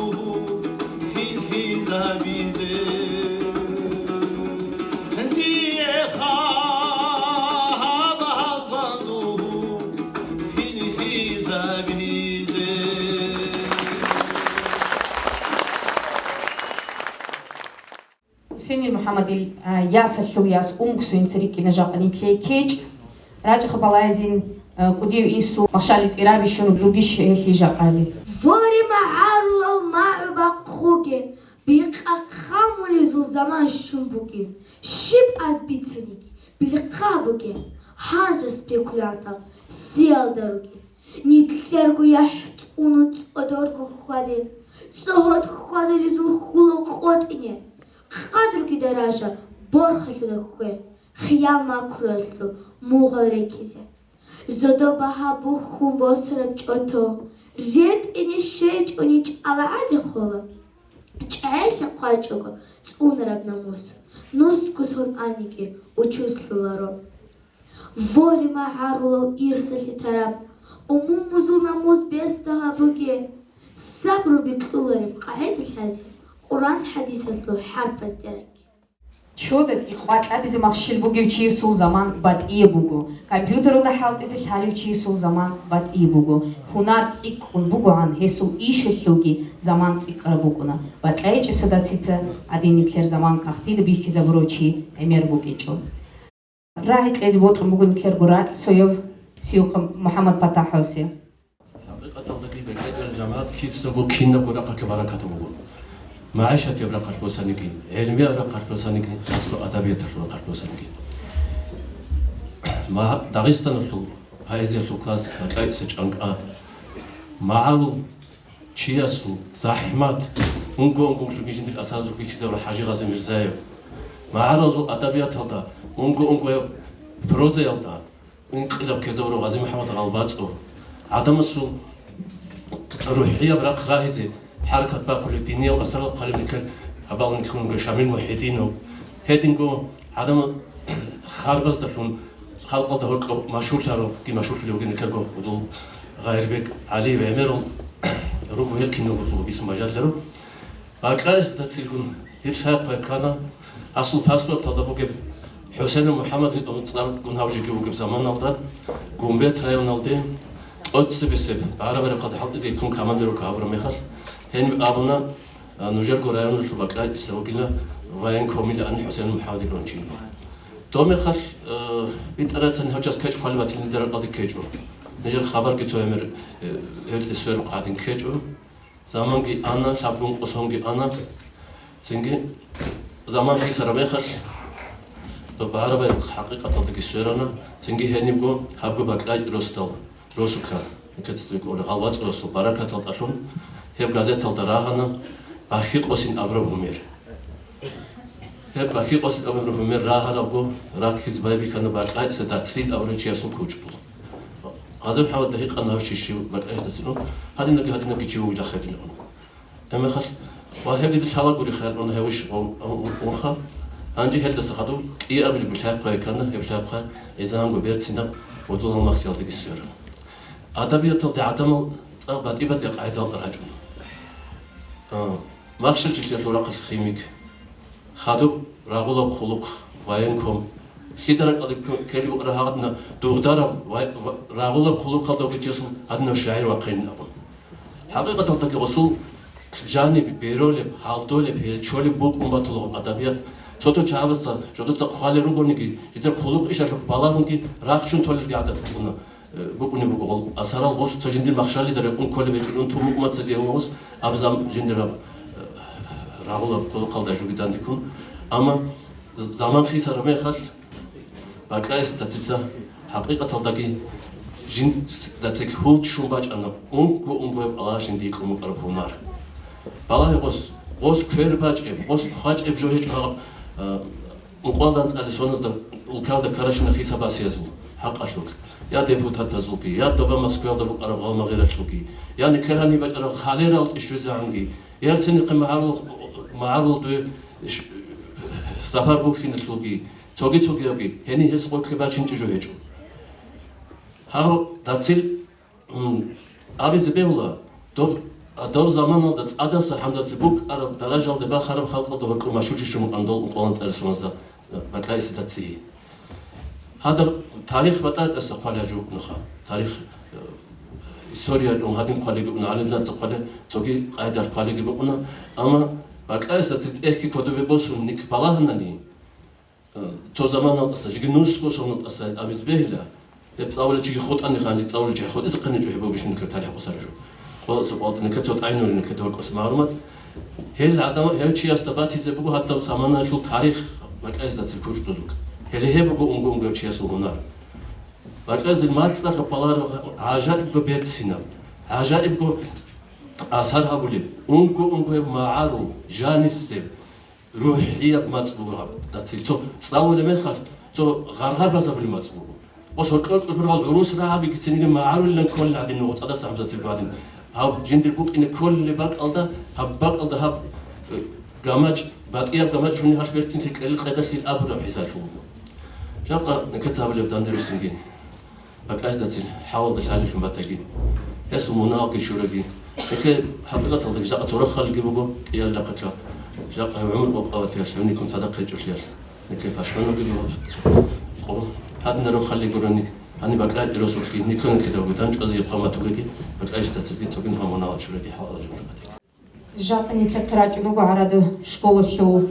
хилъизабизе, дие хабал гванду хилъизабизе. Гьусейнил МухӀаммадил, а, ясалъул яс унгсуин церекӀкӀина жакъа нитлъей кечӀ. РачӀаха балайзин, а, кӀудияв инсул махщали тӀираби щун ругищ гьелъи жакъали. Воре магӀарулал магӀу бахъуге, бикъа хъамулезул заман щун бугин. Щиб аз бицаниги, билхъа бугин, гьанже спекулянтал сиялда ругин. Нитлъарго яхӀ цӀунун цӀодорго хьвадин, цӀогьот хьвадулезул хьулал къотӀине, къадруги даража борхалъуда хьве, хиял макруялъул мугъал рекизе. Зодо багьа бухьун босараб чӀото, ретӀине щвечӀони чӀалагӀаде хола. ЧӀегӀерлъи хъвачӀого цӀунараб намус, нусго сон аниги учуслъуларо. Воре магӀарулал ирсалъе тараб, умумузул намус бесдала буге, сабру бикьулареб къагӀида лъазе Къуран-хӀадисалъул хӀарпазде ракке. Чода тӀикъвакьабизе махщел бугев чиясул заман батӀияб буго, компьютералда хӀалтӀизе лъалев чиясул заман батӀияб буго, гьунар цӀикӀкӀун бугогӀан гьесул ишалъулги заман цӀикӀкӀараб букӀуна, бакьайчӀесада цица гьадин нитлъер заман кагътида бихьизабурав чи гӀемер букӀинчӀо. Рагьи кьезе бокьун буго нитлъерго ракь сояв Сиюхъа МухӀаммад ПатахӀовсе. ХӀакъикъаталдаги бекьечӀел жамагӀат кицаго кинабго рахъалъе баракат буго. МагӀишатияб рахъалъ босаниги, гӀелмияб рахъалъ босаниги, хасго адабияталъул рахъалъ босаниги. Ма-, Дагъистаналъул поэзиялъул класс бакьайса чӀанкӀа. МагӀарул чиясул захӀмат, унго-унгоялъулги жиндир асарзул бихьизабураб ХӀажигъази Мирзаев. МагӀарулазул адабияталда, унго-унгояб прозаялда инкъилаб ккезабурав ГъазимухӀаммад ГъалбацӀов. ГӀадамасул рухӀияб рахъ рагьизе хӀаракат бахъулев, диниял асарал хъвалеб никер гьабалун ккун вугев Шамил МухӀидинов. Гьединго гӀадамал харбаздалъун халкъалда гьоркьоб машгьурлъаравги машгьурлъулев вугев никерго гьудул Гъайрбек ГӀалиев гӀемерал руго, гьел киналго бицун бажаруларо. Бакьайсда цилгун дир лъай-хъвай ккана, асул паспорталда бугеб ХӀусейнов МухӀаммадил цӀаргун гьав жеги вугеб заманалда, Гумбет районалде тӀоцебесеб БагӀараб байрахъалда хӀалтӀизе ккун командировка гьабураб мехалъ, гьениб абуна, а, нужерго районалъул бакьайчӀиса вугила военкомилан ХӀусейнов МухӀаммадил рончинго. Доб мехалъ, э, битӀарацани гьав час кечӀ хъвалеб батилин дир ракьалде ккечӀо. Нижер хабарги цо гӀемер, э, гьелде сверухъ гьадин ккечӀо. Заманги ана, лъабгун къосонги ана. Цинги заман хисараб мехалъ, доб БагӀараб байрахъ хӀакъикъаталдаги сверана. Цинги гьенибго гьабго бакьайчӀи росдал, росулъа, гьекъецӀицӀи кӀолеб ГъалбацӀцӀурасул баракаталдалъун гьеб газеталда рагьана Бахи Къосин абураб гьумер. Гьеб Бахи Къосин абураб гьумер рагьарабго, раккизе байбихьана бакьайчӀиса Дацил абурав чиясул кучӀдул. ГъазимухӀаммадида гьикъана гьав чи щив бакьайчӀиса Дацил, гьадинаги, гьадинаги чи вугила хадилаун. Гьебмехалъ, ва гьеб дида лъалагури хъалуна гьев иш ун-, ун-, унха. Гьанже гьелдаса хадув кӀиабилеб лъай-хъвай ккана, гьеб лъай-хъвай гӀезегӀанго берцинаб гьудул-гьалмагъ ккелалдаги сверана. Адабияталде гӀадамал цӀакъ батӀи-батӀи къагӀидалда рачӀуна. А, махщел чилъиялъул рахъалъ химик, хадуб рагъулаб хъулухъ, военком. Лъида ракӀалде ккелеб букӀараб гьагъадина дугъдараб ва, ва рагъулаб хъулухъалда вугев чиясул гьадинав шагӀир вахъинин абун. ХӀакъикъаталдаги гъосул жаниб беролеб, гьалдолеб, гьелчолеб букӀун батулаго адабият. Цо-цо чагӀазда жодоца хъвалел ругониги, жидер хъулухъ ишалъухъ балагьунги рахчун толелги гӀадат букӀуна. Э, букӀунеб буго гъол асарал гъолъ цо жиндир махщалида рекъон кколеб гьечӀин, унтун мукъумаца дигьун гъос абзал жиндир гьаб, э, рагъулаб хъулухъалда жуги дандиккун. Амма заман хисараб мехалъ, бакьайсда цица, хӀакъикъаталдаги жинда цеглъ гьул ччун бачӀана унго-унгояб Аллагьас жиндие кьун букӀараб гьунар. Балагье гъос, гъос квер бачӀеб, гъос хъвачӀеб жо гьечӀо гьаб, э, Ункъвалдан цӀали соназда улкалда ккаращина хисабасиязул хӀакъалъулъ, я депутатазулги, я доба Москваялда букӀараб гъалмагъиралъулги, я никер гьаниб бачӀараб халерал тӀищвезегӀанги, Ельцинихъе магӀарул-, магӀарул дуе ш-, Сапар Бухьиналъулги, цоги-цогиябги, гьениб гьес гъоркье бачинчӀей жо гьечӀо. Гьав дацил, м, абизе бегьула, доб-, доб заманалда цӀадаса ХӀамзатил букӀараб даражалде бахараб халкъалда гьоркьоб машгьурчи щун вукӀана дол ункъоялда анцӀила соналда, э, БакӀаиса дацие. Гьадаб тарих батӀа-батӀаса хъвалеб жо букӀунаха. Тарих, э, история гьадин хъвалебги букӀуна, гӀалимзабаца хъвалеб, цоги къайдаял хъвалебги букӀуна. Амма БакӀаиса дацил тӀехьги кодобе босун нилъ балагьанани, Цо заманалдаса, жеги нусго соналдаса абизе бегьила, гьеб цӀалулев чиги хутӀани, гьанже цӀалулев чиги хутӀизехъинчӀо гьеб бищун нилъер тарих къосараб жо. Къо-, цо къватӀи нилъер цо тӀайнули нилъер доркъоса магӀлумат. Гьел гӀадамал, гьев чиясда батизе буго гьадаб заманаялъул тарих БакӀаиса дацил кучӀдузул. Гьеле гьеб буго унго-унго гьев чиясул гьунар. БакӀаиса дацил мацӀалъухъ балагьараб гӀажаибго берцинаб, гӀажаибго асар гьабулеб, унго-унго гьеб магӀарул, жанисеб, рухӀияб мацӀ буго гьаб дацил. Цо цӀалулеб мехалъ, цо гъаргъар базабулеб мацӀ буго. Ва соркьор-кьурал гӀурус рагӀабиги цинги магӀарулилан кколел гӀадин, нугъ цӀадаса ХӀамзатил гӀадин. Гьаб жиндир букӀине кколеб бакӀалда, гьаб бакӀалда гьаб, э, гамачӀ, батӀияб гамачӀ жуни гьалъ берцинлъи кьелил къайдалъил абураб хӀисаблъун буго. Жакъа нилъеца гьабулеб данде руссинги. БакӀаиса дацил хӀалалда лъалелъун батаги, гьесул мунагьалги чураги. Гьелъе хӀакъикъаталдаги жакъа цо рохалги буго кӀиялдахъаца. Жакъа гьев гӀумру къокъабатиялъ гьевниккун цадахъ гьечӀолъиялъ. Гьелъе пашманабги буго къо. Гьадинал рохалли гурони, гьаниб бакӀаги росулъги, нилъеда-нилъедаги данчӀвазе хъван батугеги, БакӀаиса дацилги цогидал мунагьал чураги хӀалалда лъалелъун батаги. Жакъа нилъехъе рачӀун руго гӀарац школалъул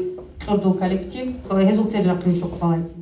кьурдул коллектив, гьезул цере рахъинилъухъ балагьизе.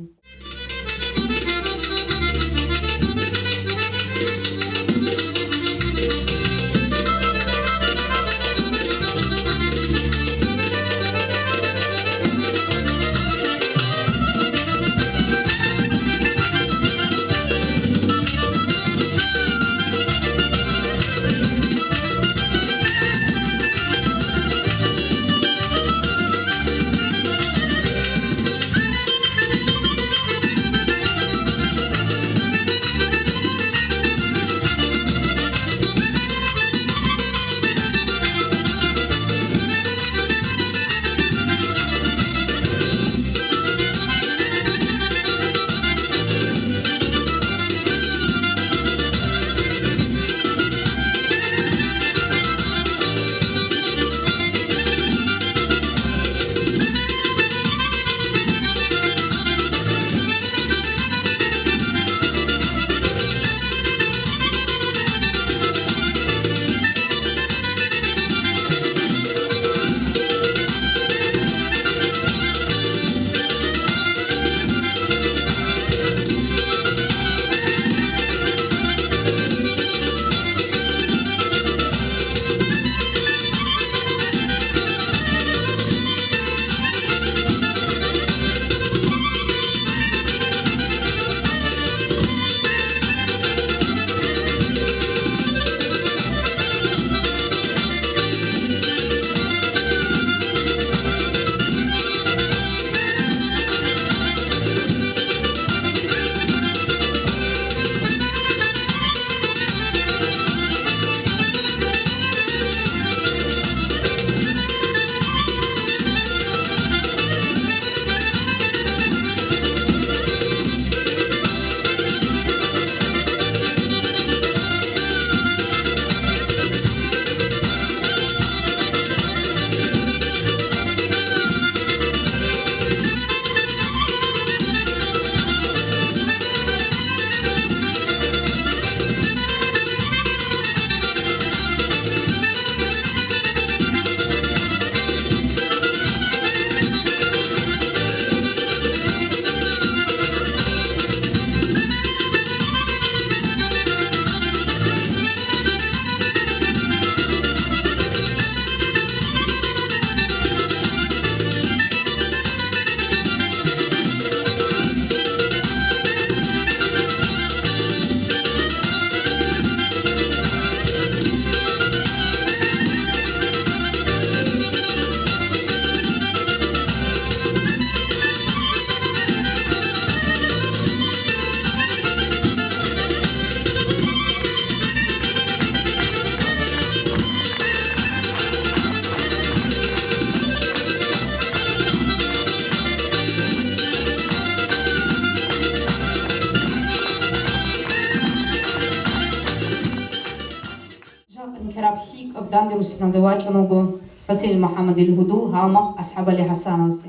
Данде руссиналда вачӀун вуго ХӀусейн МухӀаммадил гьудул гьалмагъ АсхӀабали ХӀасановасе.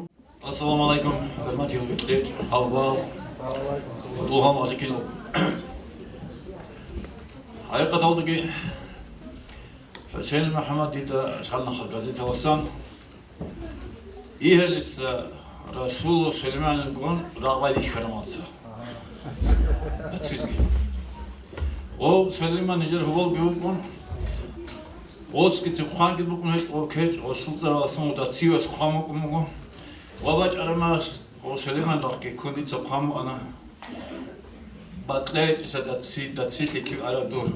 Ассаламу алейкум, хӀурматиял бетӀерчӀ, гьаввал, гьудул гьалмагъ рикӀкӀинал. ХӀакъикъаталдаги ХӀусейн МухӀаммад дида лъалаха газеталасан. Игьалиса Расулов Сулейманилгун рагъ байбихьана ванца. Дацилги. Гъов Сулейман нижер гьувалги вукӀун, гъосги цебе хъванги букӀун гьечӀо, гъов кечӀ, гъосул цӀаралъун дацивас хъван букӀун буго. Ва бачӀарамас гъов Сулейман рахъги ккун дица хъван букӀана. Батлейчиса даци, дацилъи кив ара дур.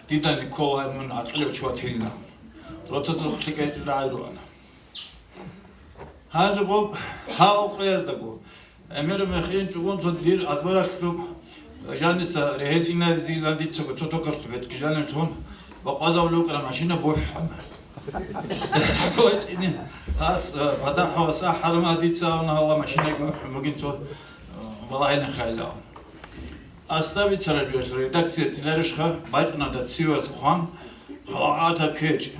Дида Николай мун гӀакъилав чи ватилна. Рота духлъи кӀайчӀила гӀайруана. Гьанже гъоб гьав къояздаго. ГӀемер мехин чӀугун цо дир азбаралъуб жаниса регьел инабизилан дицаго цо токарлъуб гьечӀги жаниб тун бакъвазабулев вукӀана машина бухӀана. ВачӀине гьас, э, бадахӀ ва сахӀ гьарма дица авна гьала машина бухӀун бугин цо, э, балагьилин хайла. Аслабицараб редакция цӀиларищха бачӀана дациваз хъван, халакъата кечӀ.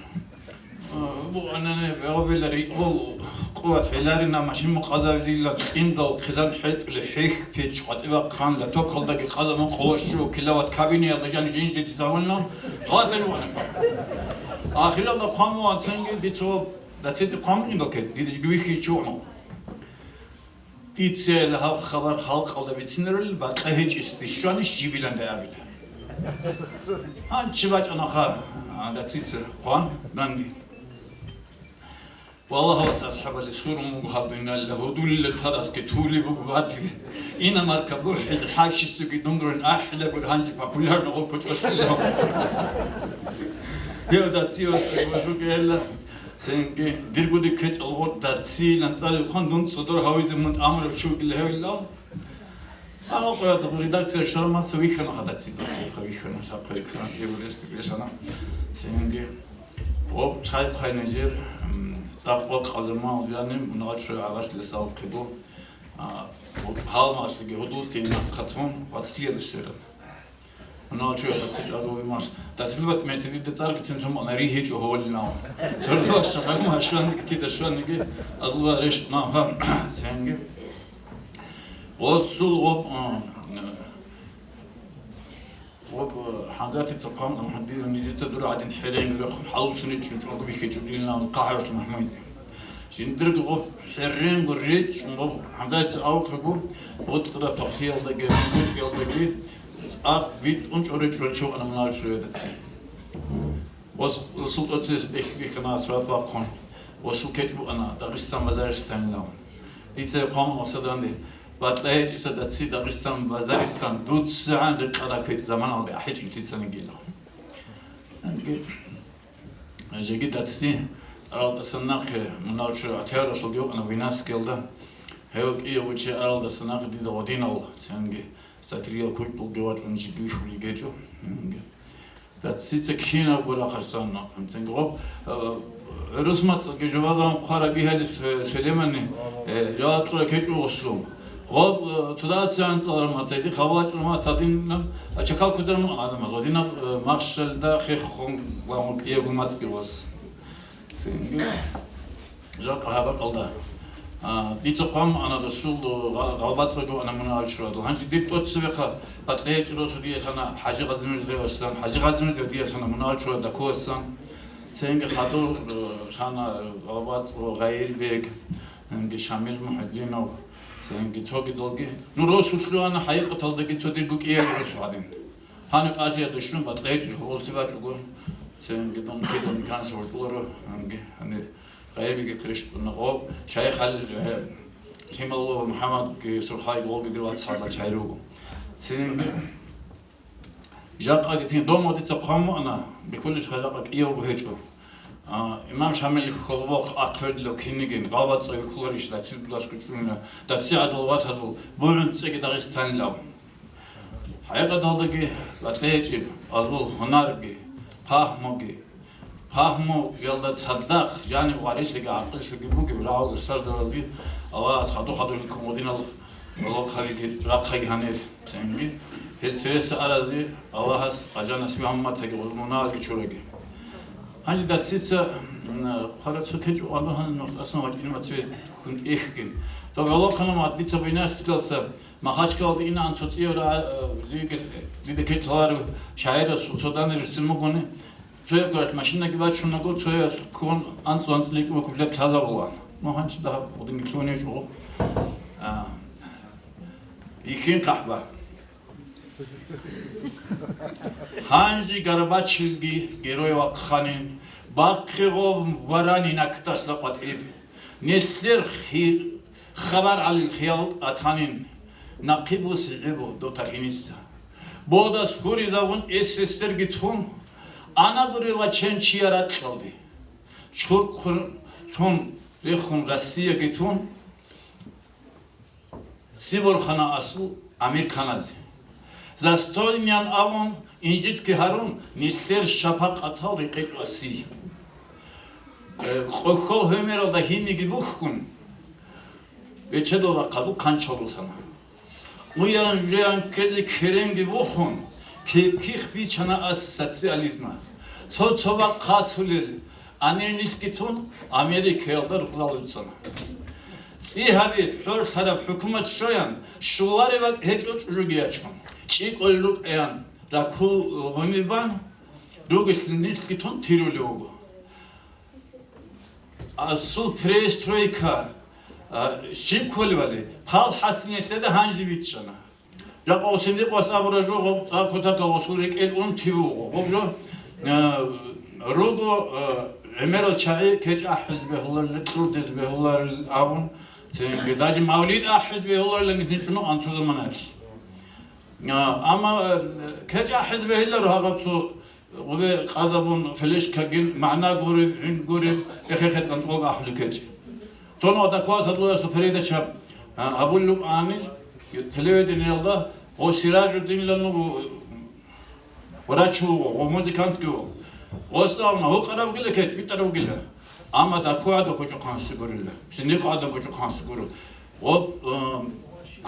Бугъанани бегъубила рикъул къуват гӀеларина, машин мукъадабилан, кьиндал хъизан хӀетӀули хӀих, печь къватӀибахъанла, токалдаги къазамун къолощу, килават кабиниялда жан жинжи дизавунна, гъадир вана. Ахиралда хъван вацанги дицо дацити хъван индал кет, дидижги вихьичи вугӀун. Дица гьаб хабар халкъалда бицинарулел бакьа гьечӀис бищвани щибилан абила. Гьанчи бачӀанаха, а, дацица хъван данде. Валлагь, вац асхӀабали сурун вуго гьаб дуниялалда, гьудулила тарасги тули буго батиги. Иномарка бухӀил хӀавшисуги дунгрун ахӀилагур гьанжи популярно гъо кочӀолъила. Гьев дацивас божугела. Цинги, дирго диккечӀал гъоркь дацилан цӀарилхъан дун цӀодор гьавизе мун тӀамураб чи вугила гьевилан. Гьанав къоязда редакция шарамаца вихьана гьадаци, дацилха вихьана, сахъа вихьана, кӀиявулес вихьана. Цинги, гъоб цайхъай нижер, м, цӀакъ къазамал жаниб, мунагьал чура гьабаслъи савухъего, а, гьалмагъалъиги гьудуллъи нахъатун вацлъиялде щвера. Гьунал чуя дацил чӀаго вимас. Дацил бат мецедида цӀарги цинцун бана ригьичӀо гьолинав. Цордо шагъар машванниги кида шванниги Аллагь рещтӀнав гьаб ценги. Гъосул гъоб, а, гъоб, а, хӀандати цахъан, а, хӀандила нижеца дур гӀадин хӀеренги рехун хӀалусуни чӀучӀурго бихьичӀо дилан Къагьарулъ МахӀмуд. Жиндирго гъоб хӀеренго речӀчӀун гъоб хӀандати авухъего, гъутӀра пахиялдаги, гьунгутӀиялдаги, ЦӀакъ битӀун чӀоричӀоричи вукӀана мунагьал чурида цин. Ва султӀацис бихьана асфальт вахъун, ва сул кечӀ букӀана Дагъистан базарищ цанилан. Дица хъван Масаданде, батӀа гьечӀиса даци Дагъистан базарищ цан дуцагӀан рекъараб квекӀ заманалде ахӀичӀ битӀицанигила. Жеги даци аралдасан нахъе мунагьал чура атеаралъулги вукӀана Войнацкиялда. Гьев кӀиявго чи аралдасан нахъе дида гъодинал цинги Сатириял кучӀдулги вачӀун жиги вихьулел гьечӀо. Дацица кинабго рахъалъан цинги гъоб, э, гӀурус мацӀалги жавабан хъвараб бигьали Сулеймани, э, жаваб кьураб гьечӀо гъосул. Гъоб, э, цо даци анцӀал рамат, цайди хабалчӀун рамат, гьадинаб, а, чакал кударун гӀадамаз, гьадинаб, э, махщалда хеххун ва кӀиявго мацӀги гъос. Цинги жакъа гьаб бакӀалда. А, дица хъван ана досул гъа-, гъалбацӀаго ана мунагьал чурадул. Гьанже дир тӀоцебехъа батӀа гьечӀо росу диялъана ХӀажи Гъазимирзевасан, ХӀажи Гъазимирзев диялъана мунагьал чурада кколасан. Цинги хадур, э, лъана гъалбацӀ ва Гъайирбег, цинги Шамил МухӀудинов, цинги цогидалги. Ну, росулъ лъугьана хӀакъикъаталдаги цо дирго кӀиябго росу гьадин. Гьаниб Азиялда щун батӀа гьечӀо, гъоллъи бачӀого, цинги дун кидан канлъи гьоркьуларо, гьанги, гьаниб Гъайибиги хъирищ тӀуна гъов, шайихал, э, Лъималов МухӀаммадги Сурхайги гъолги дир вацгӀалда чай руго. Цинги жакъаги цин дома дица хъван вуана, бикулищха жакъа кӀиявго гьечӀо. А, имам Шамил хьолбохъ ахъвердилав кинигин, гъалбацӀаги кколарищ дацил дулас кучӀунила, даци гӀадал васазул бугӀун цӀеги Дагъистанилав. ХӀакъикъаталдаги батӀа гьечӀеб азул гьунарги, пагьмуги, пагьмуялда цадахъ жаниб гъварилъиги гӀакъиллъиги бугеб рагӀул устарзабазги Аллагьас хадур-хадурлъи ккун гъодинал гъолохъабиги рахъаги гьанир. Цинги гьел цереса арази Аллагьас къажана лъимал умматаги гъур мунагьалги чураги. Гьанже Дацица, м, хъвараб цо кечӀ ван гьанже нух тӀасан вачӀине мацеве хун тӀехьгин. Дов гьалохъана мад дица Буйнакскалса Махачкалалда инаан цо цӀияв ра-, э, зиги-, дида кечӀ лъаларев шагӀирасул цо данде рицин бугони, цояб карат машинаги бачунаго, цояс ккун анцӀ-анцӀ ликӀ букӀублеб лъазабулаан. Ну, гьанчи дагьаб гъудинги лъугьунев чӀого. А, Ихин къахӀба. Гьанже Горбачевги герой вахъанин, бахъе гъоб варанин актасла къватӀиб. Нилъер хи-, хабар гьалил хиял атанин, нахъе буси гӀебу дов тархьиниса. Бодас гьуризавун эсэсдерги тун, ана гурила чен чияр ракьалде. Чурхъун тун рехун Россияги тун, Сиборхана асул амирканазе. Застойнян абун, инжитги гьарун, нилъер шапакъатал рекъечӀ васи. Э, къохьол гьемералда гьиниги бухьун, бечедал рахъалъул хъанчал русана. Уян-жуян ккезе керенги бухун, кепкихъ бичана ас социализма. Цо-цо вахъ хасулел, анир нилъги тун, Америкаялда рукъалал руцана. ЦӀи гьаби, хӀорлъараб хӀукумат щоян, щулареб бакӀ гьечӀо чӀужуги ячун. ЧӀикӀкӀулел рукӀаян ракул гъунибан, ругелъул нилъги тун тирулев вуго. Асул перестройка, а, щиб кколебали, пал хӀасиналъеда гьанже бичӀчӀана. Жакъа Осиндикъас абура жо гъоб цӀакъ кутакал асул рекӀел унти вуго. Гъоб жо, а, руго, а, гӀемерал чагӀи кечӀ ахӀизе бегьуларел, кьурдизе бегьуларел абун, цинги даже мавлид ахӀизе бегьуларел гьечӀо анцӀго заманаялъ. А, амма, а, кечӀ ахӀизе бегьуларо гьаб цо Гъубе къадабун флешкаги, магӀна гуреб, гӀин гуреб, эхе-хе кӀанцӀолги ахӀулел кечӀ. Цо нугӀда классалъуясул передача, а, гьабулеб анил телевидениялда, гъо Сиражуддинилан вуго, врач вуго, гъо музыкантги вуго. Гъос абуна, гьукъараб вугила кечӀ, битӀараб вугила. Амма дакугӀадаб кочӀохъанси гурила, синдикъадаб кочӀохъанси гуро. Гъо, э,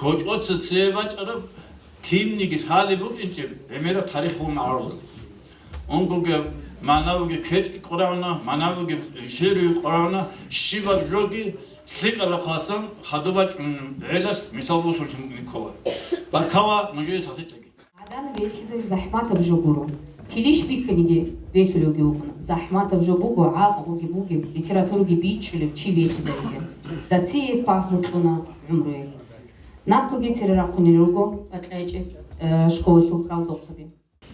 кочӀоца цебе бачӀараб кинниги лъалеб букӀинчӀеб гӀемераб тарих буго магӀарулал. Унгоги магӀнавиги кечӀ къоравна, магӀнавиги шириги къоравна, щибаб жоги лъикӀаб рахъаласан хадуб бачӀун гӀелас мисал босулъун букӀине ккола. Баркала нужее сахлъичӀеги. ГӀадан вехьизе захӀматаб жо гуро. Килищ бихьиниги вехьулевги вукӀуна. ЗахӀматаб жо буго гӀакълуги бугеб, литератураги бичӀчӀулев чи вехьизаризе. Дацие пагьму кьуна гӀумруялъ. Нахъеги цере рахъунел руго БакьайчӀи, э, школалъул цӀалдохъаби.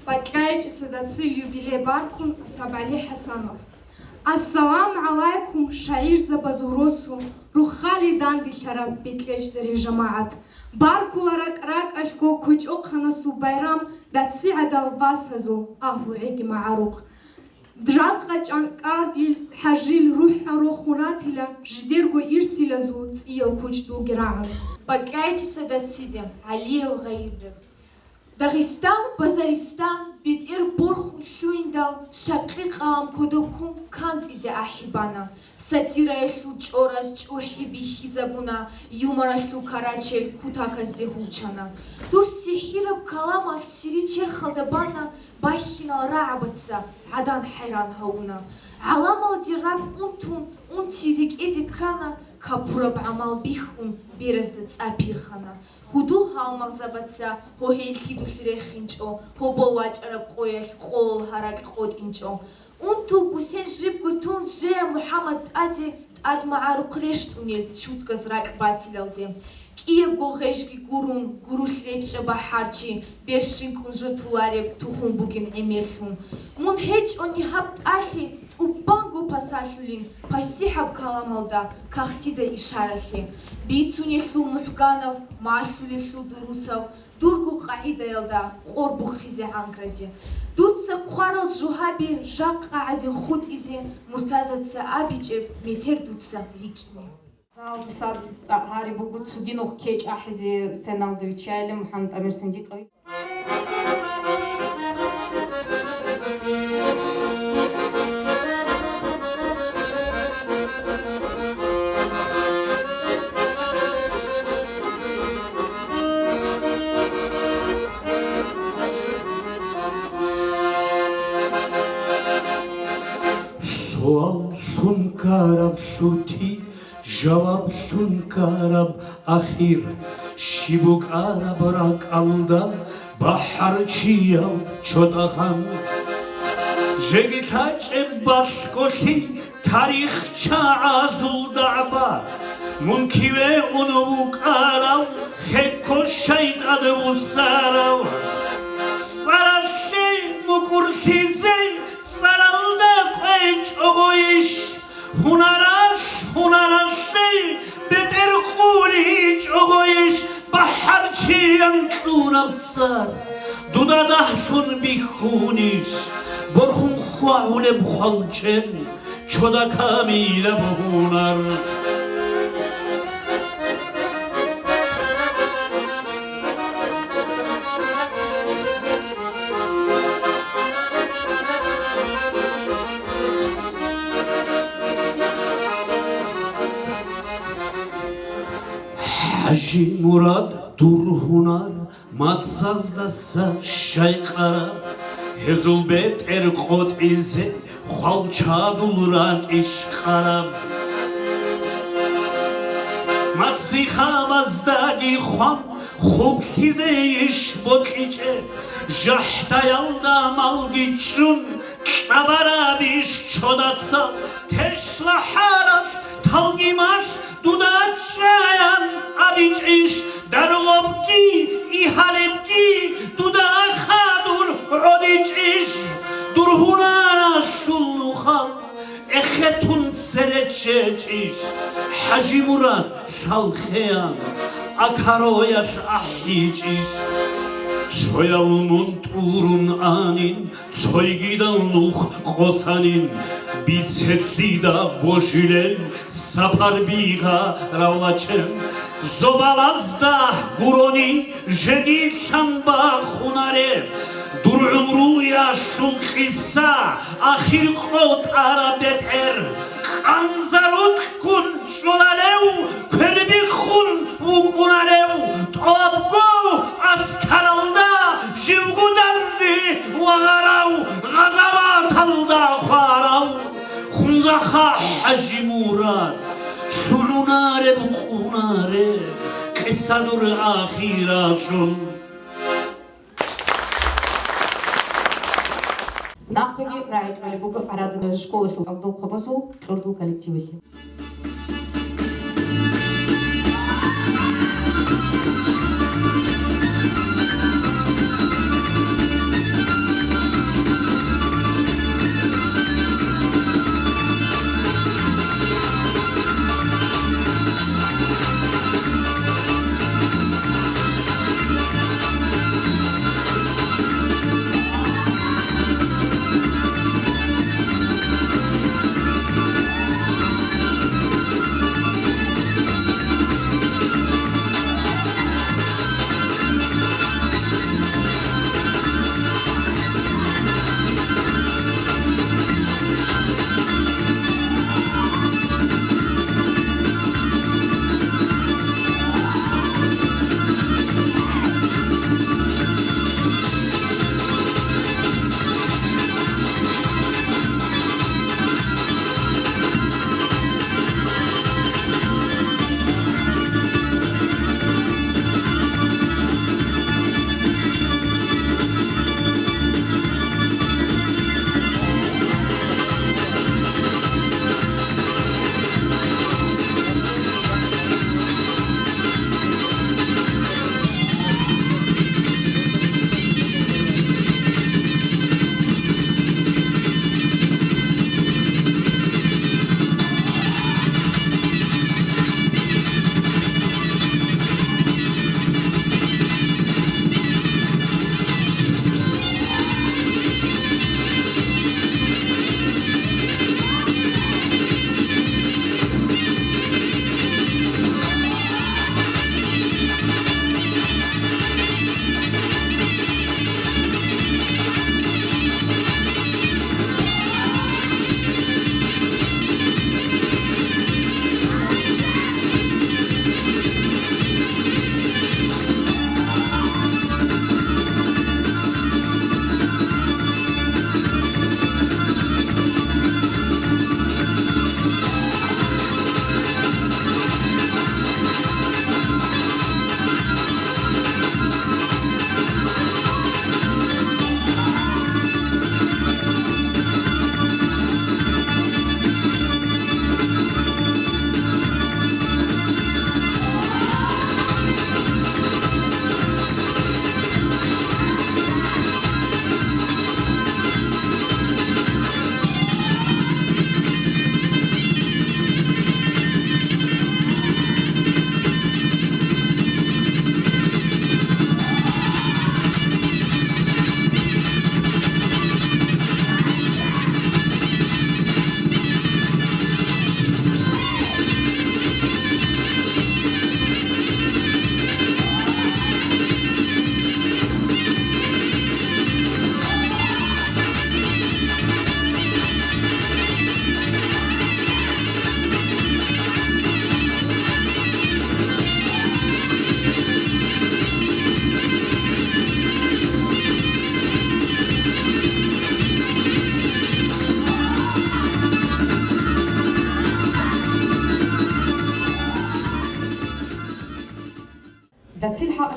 БакьайчӀиса Дацил юбилей баркун, СабгӀали ХӀасанов. Ассаламу гӀалайкум, шагӀирзабазул росу, руххалил данделъараб БекьечӀ дарижамагӀат! Баркула ракӀ-ракӀалъго кочӀохъанасул байрам, Даци гӀадал васазул, агьлу гӀеги магӀарухъ. Жакъа чӀанкӀадил хӀажил рухӀ гьарухун ратила жидерго ирсилазул цӀиял кучӀдулги рагӀун. БакьайчӀиса Дациде, ГӀалиев Гъайибрев. Дагъистан, Базаристан, бетӀер борхун лъугьиндал, щакъи къалам кодоб ккун кантӀизе ахӀи бана. Сатираялъул чӀораз чӀухӀи бихьизабуна, юморалъул карачел кутаказде гьулчана. Дур сихӀираб каламалъ сири черхалда бана, бахьинал рагӀабаца гӀадан хӀайран гьавуна. ГӀаламалде ракӀ унтун, унти рекӀеде ккана, капураб гӀамал бихьун, беразда цӀа пирхана. Гьудул гьалмагъзабаца гьогьей лъидулъ рехинчӀо, гьобол вачӀараб къоялъ къолол гьаракь къотӀинчӀо. Унтул бусен жибго тун жея МухӀаммад тӀаде тӀад магӀарухъ рещтӀунел чутӀкӀаз ракӀ батилалде. КӀиябго гъежги гурун, гурулъ речӀчӀа бахӀарчи, берщинкӀун жо тулареб тухум бугин гӀемерлъун. Мун гьечӀони гьаб тӀалъи, тӀубанго пасалъулин пасихӀаб каламалда, кагътида ишаралъе. Бицунелъул мухӀканав, малъулелъул дурусав, дурго къагӀидаялда къор бухъизе гӀанкӀразе. Дуца хъварал жугьаби жакъа гӀадин хутӀизе, Муртазаца абичӀеб метер дуца рикӀкӀине. Залдаса цӀакъ гьари буго цоги нух кечӀ ахӀизе сценалда виччайилан МухӀаммад-Амир Синдикъович. Дути жаваблъун ккараб ахир, щиб букӀараб ракӀалда бахӀарчияв чотӀахан. Жеги лъачӀеб балъголъи тарихчагӀазул дагӀба, мун киве ун вукӀарав хекко шайтӀан вуссарав. ЦӀаралъе мукӀурлъизе цӀаралда къечӀогойищ? Гьунаралъ, гьунаралъе бетӀер къуличӀогойищ, бахӀарчиян кьураб цӀар дуда дагьлъун бихьунищ? Борхун хвагьулеб хвалчен, чода камилаб гьунар. ХӀажимурад, дур гьунар мацаздаса щайкъараб, гьезул бетӀер къотӀизе хвалчадул ракӀищ къараб? Мацихъабаздаги хъван хублъизейищ бокьичӀеб? ЖахӀдаялда малги чӀун кьабарабищ чодаца? Тешла хӀаралъ талгималъ дуда чӀаян абичӀищ? Даргъобги игьалебги дуда хадур гӀодичӀищ? Дур гьунаралъул нухал эхетун цере чечӀищ? ХӀажимурад, лъалхъеян, акароялъ ахӀичӀищ? Цоял мун тӀурун анин, цойгидал нух къосанин, бицелъида божилел сапар бигьа равлачен. Зобалазда гуронин, жеги лъан бахунареб, дур гӀумруялъул къиса ахир къотӀараб бетӀер. Къанзаруккун чӀоларев, квербиххун вукӀунарев, тӀобго аскаралда живго данде вагъарав, гъазаваталда хварав, хунзаха ХӀажимурад, лъугӀунареб къунареб къиса дур ахиралъул. Нахъеги рагӀи кьолеб буго Арадура школалъул цӀакъ духъабазул кьурдул коллективалъе.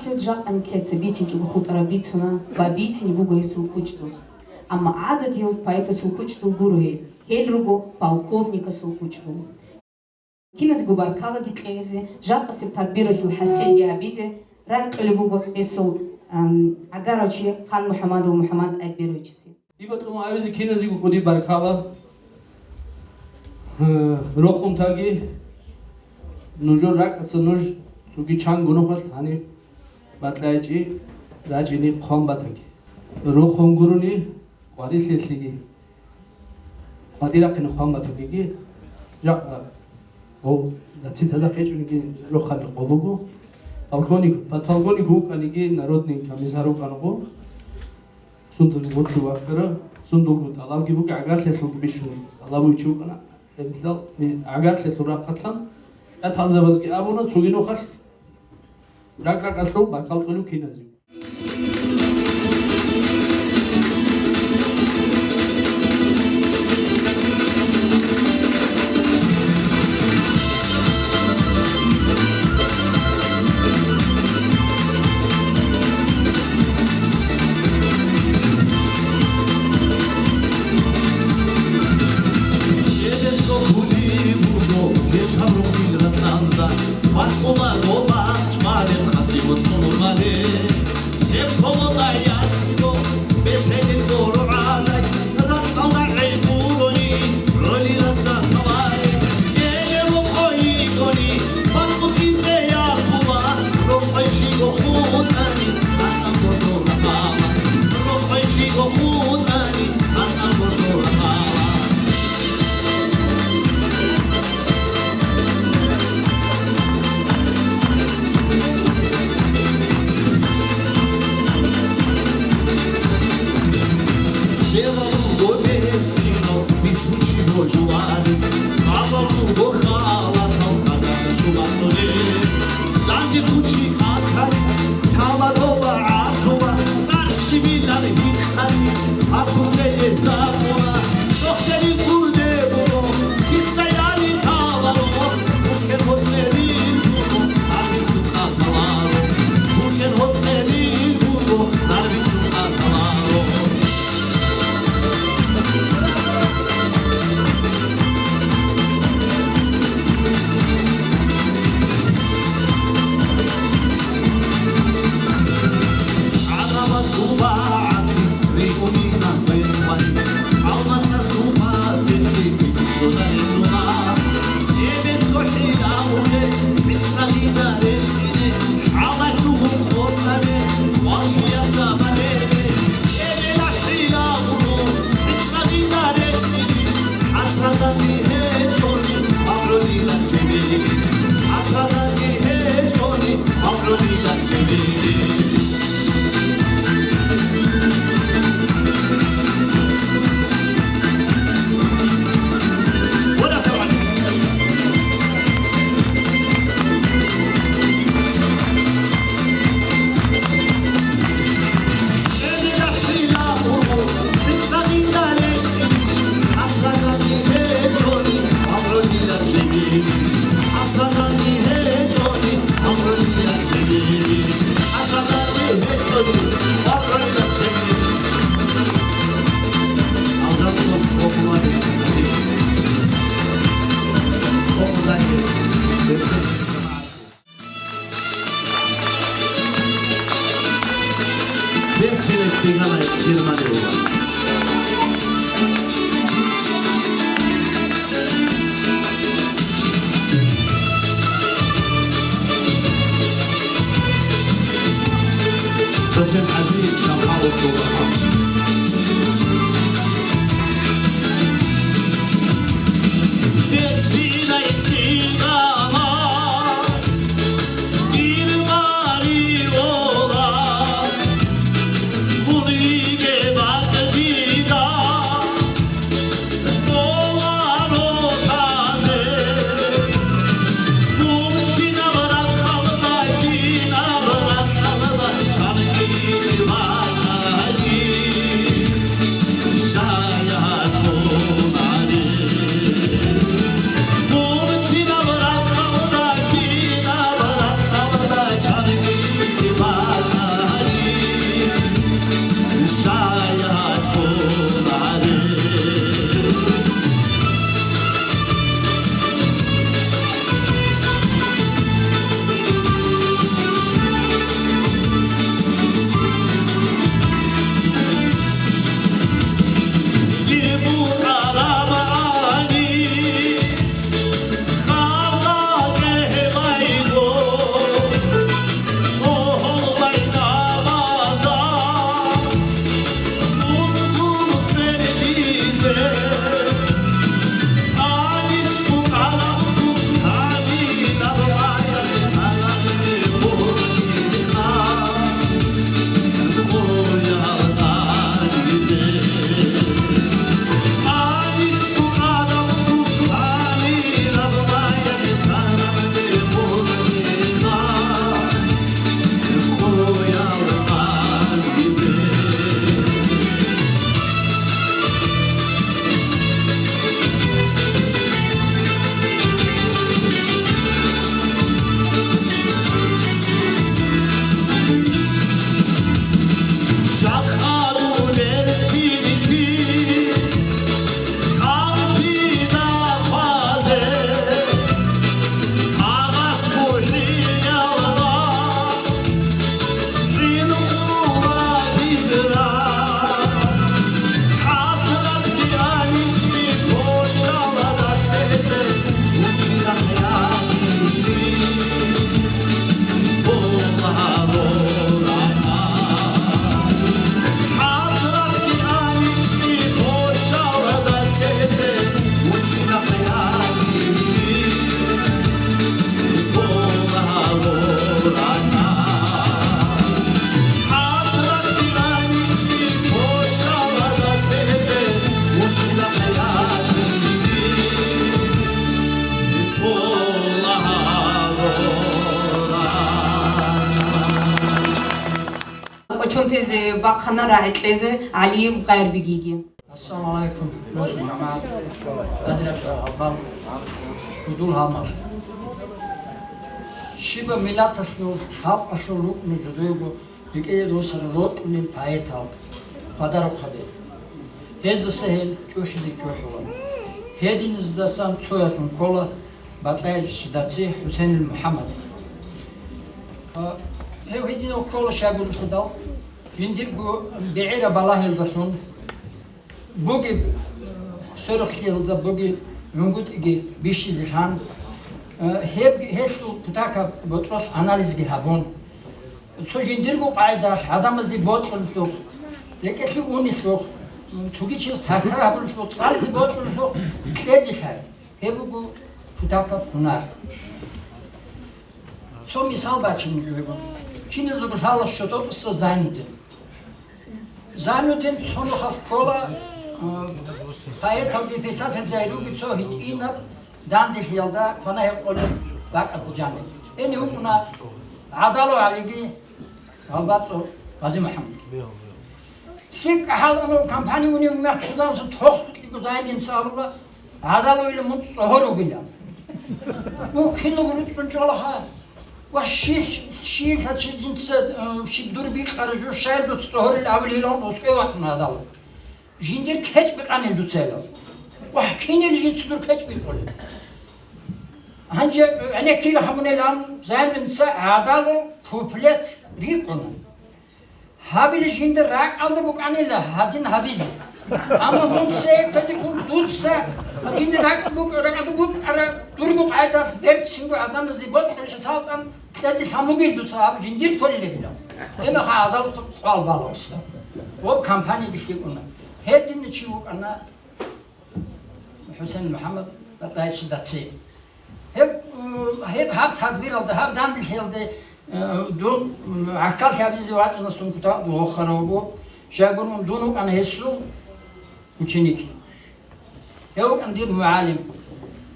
Жакъа нилъеца бицинчӀого хутӀараб бицуна ва бицине буго гьесул кучӀдул. Амма гӀададияв поэтасул кучӀдул гуро гьел. Гьел руго полковникасул кучӀдул. Киназего баркалаги кьезе, жакъасеб тадбиралъул хӀасилги гьабизе рагӀи кьолеб буго гьесул, ам, гӀагарав чи Хан МухӀамадов МухӀамад Айберовичасе. Диба тӀун абизе киназего кӀудияб баркала. Э, рохун таги, нужер ракӀаца нуж цоги чанго нухалъ гьаниб батӀлъайчӀи рачӀине хъван батаги. Рохун гурони къварилъелъиги, къватӀирахъине хъван батагиги, жакъа гьав дацин цадахъ гьечӀониги рохани къо буго. Полковник, подполковник вукӀаниги, народный комиссар вукӀанаго. Сундул гъорлъ вахъара, сундулго тӀалабги буго, гӀагарлъиялъулги бищун тӀалаб вичи вукӀана. Гьебилал гӀагарлъиялъул рахъалъан, я цӀалзабазги абуна, цоги нухалъ ракӀ-ракӀалъул баркал кьолев киназего. Сунтезе бахъана рагӀи кьезе ГӀалиев Гъайрбегиги. Ассаламу алейкум, муслим жамагӀат, бадираб гьалбал, гьудул гьалмагъ. Щибаб миллаталъул, халкъалъул рукӀуна жидего рикӀкӀад росарал рокьулел поэтал хвадарухъаби. Гьезда гьел чӀухӀизе чӀухӀула. Гьединездасан цоялъун ккола Батаевичил даци ХӀусенил МухӀаммад. А, гьев гьединав ккола шабирлъидал, жиндирго бегӀераб балагьиялдалъун бугеб, сверухълъиялда бугеб жунгутӀиги бищизе лъан, а, гьеб, гьелъул кутакаб ботӀролъ анализги гьабун, цо жиндирго къагӀидалъ гӀадамазе бокьулелъухъ, рекӀелъе унелъухъ, цоги чияс такрар гьабулелъухъ, цӀализе бокьулелъухъ кьезе лъай. Гьеб буго кутакаб гьунар. Цо мисал бачине жо гьеб. Киназего лъала ШатӀотӀаса Зайнудин. Зайнудин цо нухалъ ккола, а, поэталги писателзаги ругел цо гьитӀинаб данделъиялда квана-гьекъолеб бакӀалда жаниб. Гьенив вукӀуна ГӀадалов ГӀалиги ГьалбацӀцӀо ГъазимухӀаммад. ЛъикӀ хӀаланав компания унев мехалъ цо заман тохлъукьего Зайнудица абула, ГӀадаловила мун цӀогьор вугилан. Мун киналго руцӀцӀун чӀолаха. Ва щил-, щилъа чи жинца, э, щиб дур бикьараб жо, щай дуца цӀогьорил абулилан, оскӀой ватун гьадал. Жиндир кечӀ бикъанин дуцайилан. Ва кинил жинца дур кечӀ бикъулел. Гьанже, э, гӀенеккила гьамунилан, Зайнудица гӀадалу куплет рикӀкӀуна. Гьабилищ жинда ракӀалда букӀанила гьадин гьабизе. Амма мун цеяккадикӀун дуца гьаб жинда ракӀ букӀ-, ракӀалда букӀара дурго къайдалъ берцинго гӀадамазе бокьулеб хӀисабалда кьезе лъан бугел дуца гьаб жиндир кколилебилан. Гьебмехалъ гӀадалуца къвал бала гьесда. Гьеб компаниялде лъикӀуна. Гьединав чи вукӀана ХӀусен МухӀаммад Батаевичил даци. Гьеб, э, гьеб гьаб тадбиралда, гьаб данделъиялде, э, дун, м, гӀахьаллъи гьабизе вачӀунасун кутакаб вохарав вуго, щайгурелъул дун вукӀана гьесул ученик. Гьев вукӀана дир мугӀалим.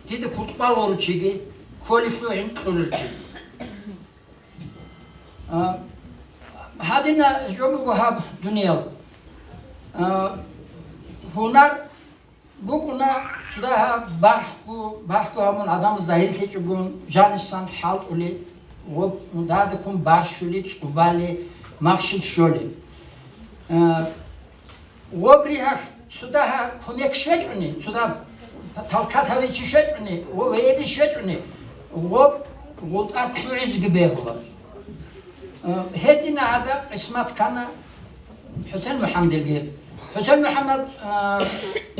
Дида кутӀбал гъурав чиги, кколелъул гӀинкь кьурав чи. А, гьадинаб жо буго гьаб дуниял. А, гьунар букӀуна цо дагьаб балъго, балъго гьабун, гӀадамал загьирлъичӀогун, жанисан хӀалтӀулел, гъоб мудадаккун барщулел, цӀубалел, махщел щолел. Э, гъоб ригьалъ цо дагьаб кумек щвечӀони, цо дагьаб толкать гьавичи щвечӀони, гъоб вегьедин щвечӀони, гъоб гъутӀа лъугӀизеги бегьула. Э, гьедина гӀадаб къисмат ккана ХӀусен МухӀаммадилги. ХӀусен МухӀаммад, а,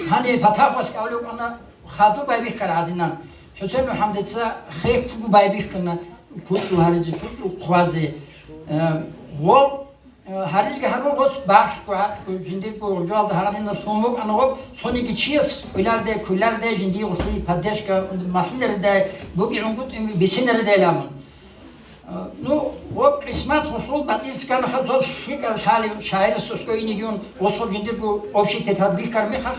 гьаниб патагьалъ кӀалулев вукӀана, хадув байбихьараб гӀадинан. ХӀусен МухӀаммадица хехго байбихьана, кучӀдул гьаризе, кучӀдул хъвазе. А, гъов, а, гьаризеги гьабун, гъос балъго гьаб-, жиндирго гъоркьалда гьадинаб лъун вукӀана гъоб, цониги чияс хвеларедай, кколаредай, жиндие гъорлъе поддержка малъиларедай, бугеб гӀунгутӀи бицинаридайилан. А, ну, гъоб къисмат гъосул батӀизе кканаха, цо лъикӀал лъалев шагӀирас оскӀой инегун, гъос гъоб жиндирго общий тетрадь бихьараб мехалъ,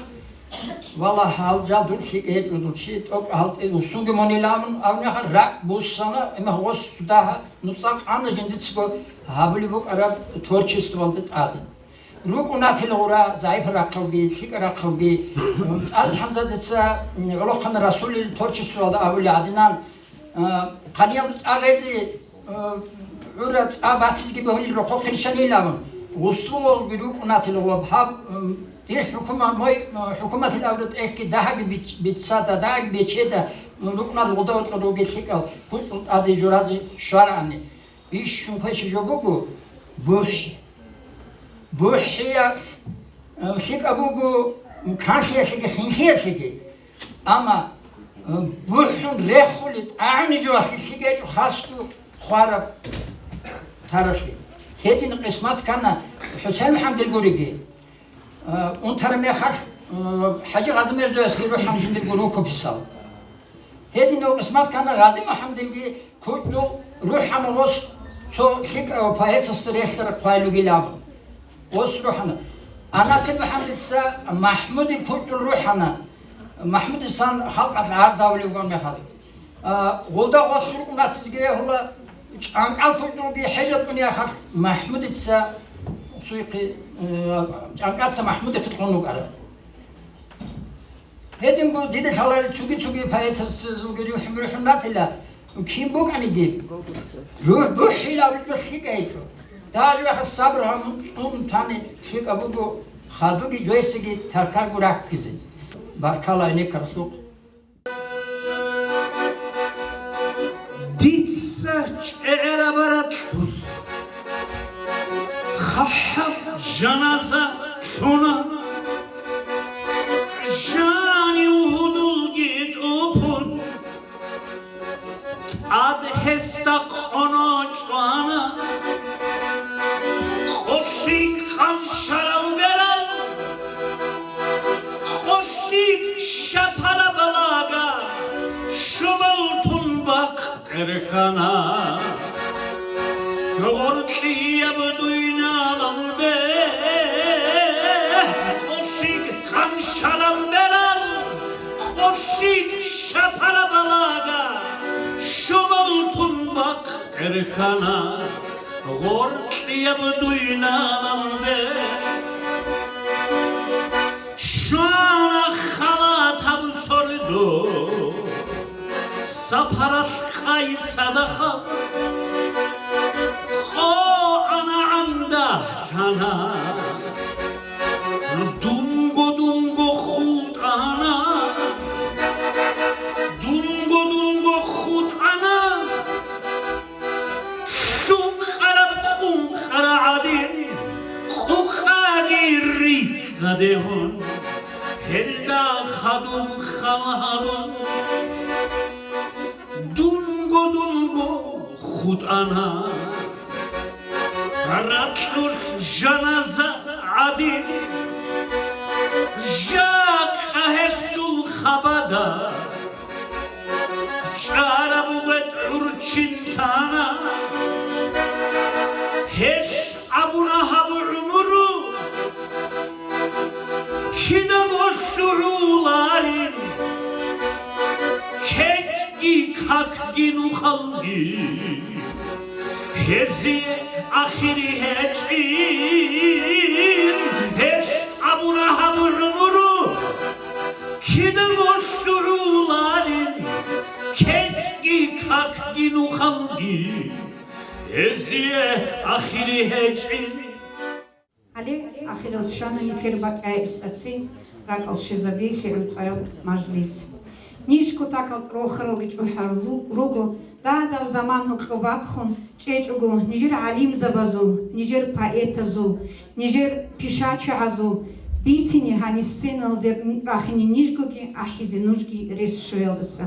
валлагь, гьал жал дур лъикӀ гьечӀо, дур чи тӀокӀ гьалтӀи вуссунги мунилан абун, абун мехалъ ракӀ буссана, имах гъос цо дагьа нуцӀа къана жиндицаго гьабулеб букӀараб творчествоялда тӀад. РукӀунатила гъура загӀипал рахъалги, лъикӀал рахъалги, м, ЦӀаз ХӀамзатица, м, гӀолохъанал расулил творчествоялда абулеб гӀадинан, а, хъалиял цӀа гъезе, а, гӀура цӀа бацизеги бегьулел рохъохъе рищанила абун, гъусулалги рукӀунатила ва гьаб, м, дир хӀукума-, мой, м, хӀукуматил абураб тӀехьги дагьаги бич-, бицада, дагьаги бечеда, м, рукӀунал гъуда-гъутӀа ругел лъикӀал кучӀдул тӀаде журазе щварани. Иш чун квешаб жо буго бухӀи. БухӀиялъ, э, лъикӀаб буго канлъиялъеги хинлъиялъеги. Амма, э, бухӀун рехулел тӀагӀуни жоялъе лъикӀ гьечӀо хасго хвараб таралъи. Гьедин къисмат ккана ХӀусен МухӀаммадил гуриги. Э, унтараб мехалъ, э, ХӀажи Гъазимирзоясги рухӀана жиндирго рукописал. Гьединав къисмат ккана ГъазимухӀаммадилги, кучӀдул рухӀана гъос цо лъикӀав поэтасда релълъараб хъвай ругилан. Гъос рухӀана. Анасил МухӀаммадица МахӀмудил кучӀдул рухӀана, МахӀмудисан халкъалъ гӀарз гьабулеб бугеб мехалъ. А, гъолда гъос рукӀунатизеги регьула, чӀанкӀал кучӀдулги хӀежалъ унеб мехалъ МахӀмудица Цойхъе, э, ЧӀанкӀаца МахӀмудихъе кьун вукӀарав. Гьединго дида лъаларел цоги-цоги поэтазулги рухӀун-рухӀун ратила, кин букӀаниги, рухӀ бухӀила ручӀо лъикӀа гьечӀо. Даже вахъа сабр гьамун цӀун тани лъикӀа буго, хадуги жойсиги таркарго рахъизе. Баркала, гӀенеккаралъухъ. Дица чӀегӀераб ратлъулъ хъахӀаб жаназа лъуна, жанив гьудулги тӀупун, тӀад гьесда къоно чӀвана, къолъи къаншарал берал, къолъи шапараб лага, шумал тун бакъ тӀерхьана. Гъоркьияб дуйналалде къолъи къаншарал берал, къолъи шапараб лага, шумал тун бакъ тӀерхьана. Гъоркьияб дуйналалде щвана халатаб сордо, сапаралъ къай цадахъ къо ана гӀандалъана. Дунго-дунго хутӀана, дунго-дунго хутӀана, лъукъараб къункъара гӀадин, къукъаги рикӀкӀадегьун, гьелда хадуб хал гьабун. Дунго-дунго хутӀана, ракьулъ жаназа гӀадин, жакъа гьесул хабада чӀараб гъветӀ гӀурччин тана. Гьелъ абуна гьаб гӀумру кида босуларин, кечӀги какги нухалги гьезие ахири гьечӀин. Гьелъ абуна гьаб гӀумру кида босуларин, кечӀги какги нухалги гьезие ахири гьечӀин. Гьале ахирал щвана нилъер бакӀа гӀисдаци ракӀал щвезабиялъе гӀуцӀараб мажлис. Ниж кутакал рохаралги чӀухӀарал ру-, руго, дагьаб заман гьоркьоб бахъун чӀечӀого, нижер гӀалимзабазул, нижер поэтазул, нижер пишачагӀазул бицине гьанисеналде рахине нижгоги ахӀизе нужги рес щвеялдаса.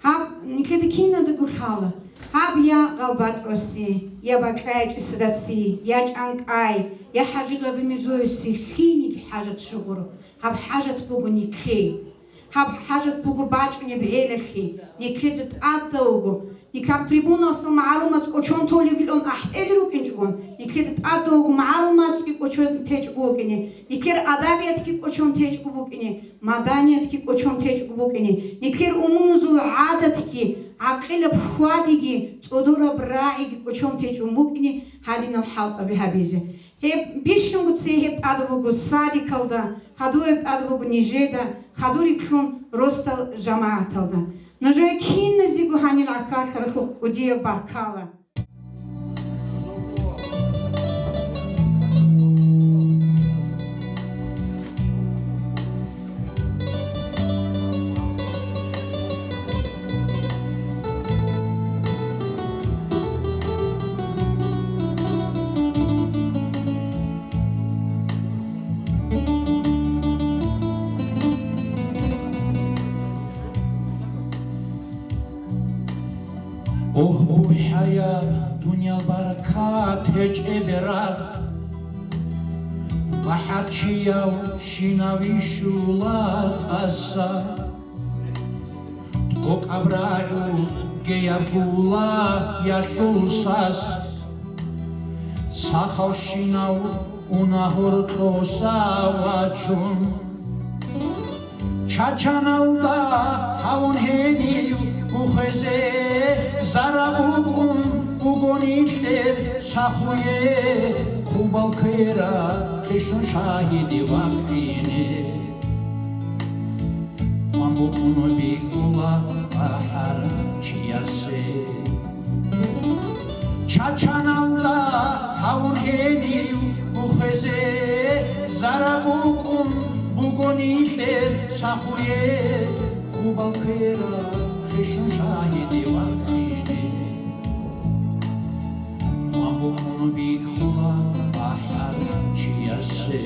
Гьаб нилъеда кинадаго лъала. Гьаб я ГъалбатӀасе, я БакӀа ГӀисадасе, я ЧӀанкӀай, я ХӀажи Гъази-Мирзоясе лъиениги хӀажат щугуро. Гьаб хӀажат буго нилъее. Гьаб хӀажат буго бачӀунеб гӀелалъе. Нилъеда тӀадав вуго. Нилъ гьаб трибуналъул магӀарул мацӀ кӀочон толигилан ахӀтӀели рукӀинчӀогон, нилъеда тӀадав вуго магӀарул мацӀги кӀочон течӀго букӀине, нилъер адабиятги кӀочон течӀго букӀине. Маданиятги кӀочон течӀго букӀине, нилъер умумузул гӀадатги, гӀакъилаб хьвадиги, цӀодораб рагӀиги кӀочон течӀун букӀине гьадинал хӀалтӀаби гьабизе. Гьеб бищунго цее гьеб тӀад буго садикалда, хадур гьеб тӀад буго нижеда, хадур иклъун росдал жамагӀаталда. Нужее киназего гьанил гӀахьаллъаралъухъ кӀудияб баркала. Огь, бухӀаяб дуниял баркат гьечӀеб рагъ, бахӀарчияв щинав ишула тӀаса. ТӀокӀаб рагӀул геяб гула ялъул сас, сахавщинав уна гьоркьоса вачун. Чачаналда гьавун гьенив бухезе зараб букӀун буго нилъер сахуе. Балкера хишун шагьиди вахъине, хъван букӀун бихьула ахӀар чиясе. Чачаналда гьавун гьенив бухезе, зараб букӀун буго нилъер сахуе, хъубал квера хишун шагьиди вахъине. Хъван букӀун бихьула ахӀар чиясе.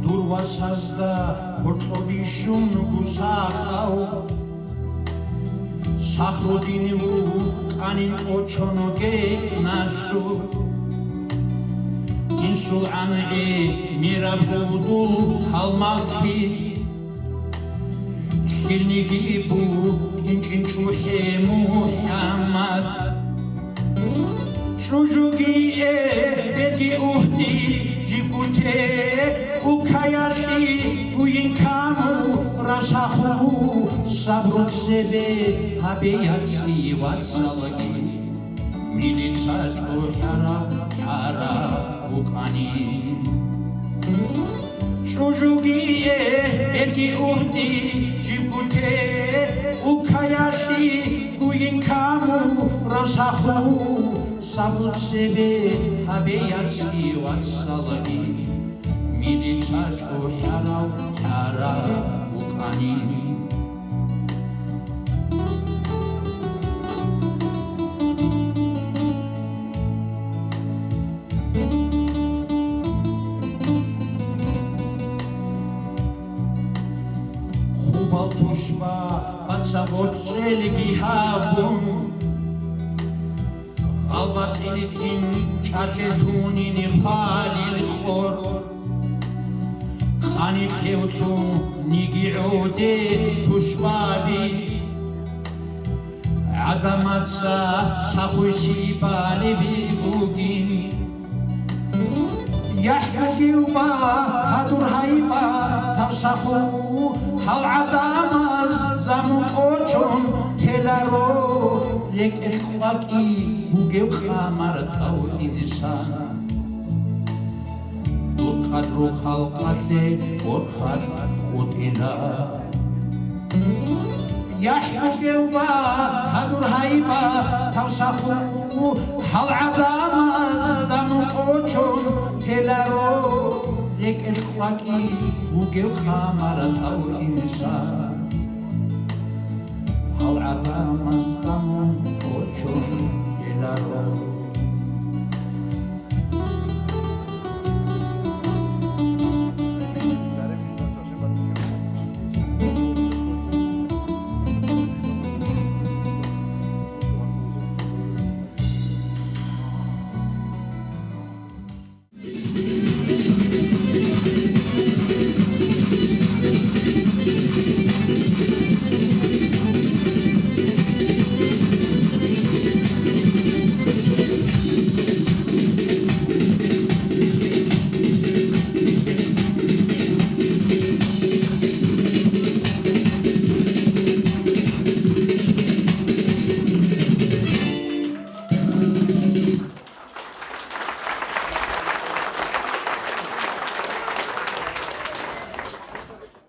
Дур васазда гьоркьоб бищун гусахъав, сахрудин вукӀанин кӀочон генасур. Инсул гӀангӀи мираб гьудул гьалмагълъи, лъилниги букӀин чӀинчӀухӀе МухӀаммад. ЧӀужуги, э, берги, угьди, жибгу те, улкаялъи гуйин каму расаху, сабру цебе гьабе яцӀи вацалги, милица чӀухӀараб хӀара букӀани. ЧӀужуги, э, берги, угьди, жибгу те, улкаялъи гуйин каму расаху, сабру цебе гьабе яцӀи вацалги, милица чӀухӀараб хӀара букӀани. Хъубал тушба бацӀцӀадаб цӀелги гьабун, гъалбацӀил тӀин чӀарчӀел тунин хвалил къор. Къани кевлъун ниги гӀоде тушбаби, гӀадамаца сахуй щибали бугин. ЯхӀ бугев ба гьадур гьайбатав саху, гьал гӀадамаз замун кӀочон теларо, рекӀелъ къвакӀи бугев хъамартӀав инсан. Дур къадру халкъалъе борхалъ хутӀила. ЯхӀ бугев ба гьадур гьайбатав саху, гьал гӀадамаз замун кӀочон теларо, рекӀелъ къвакӀи бугев хъамартӀав инсан. Гьал гӀадамаз замун кӀочон теларо.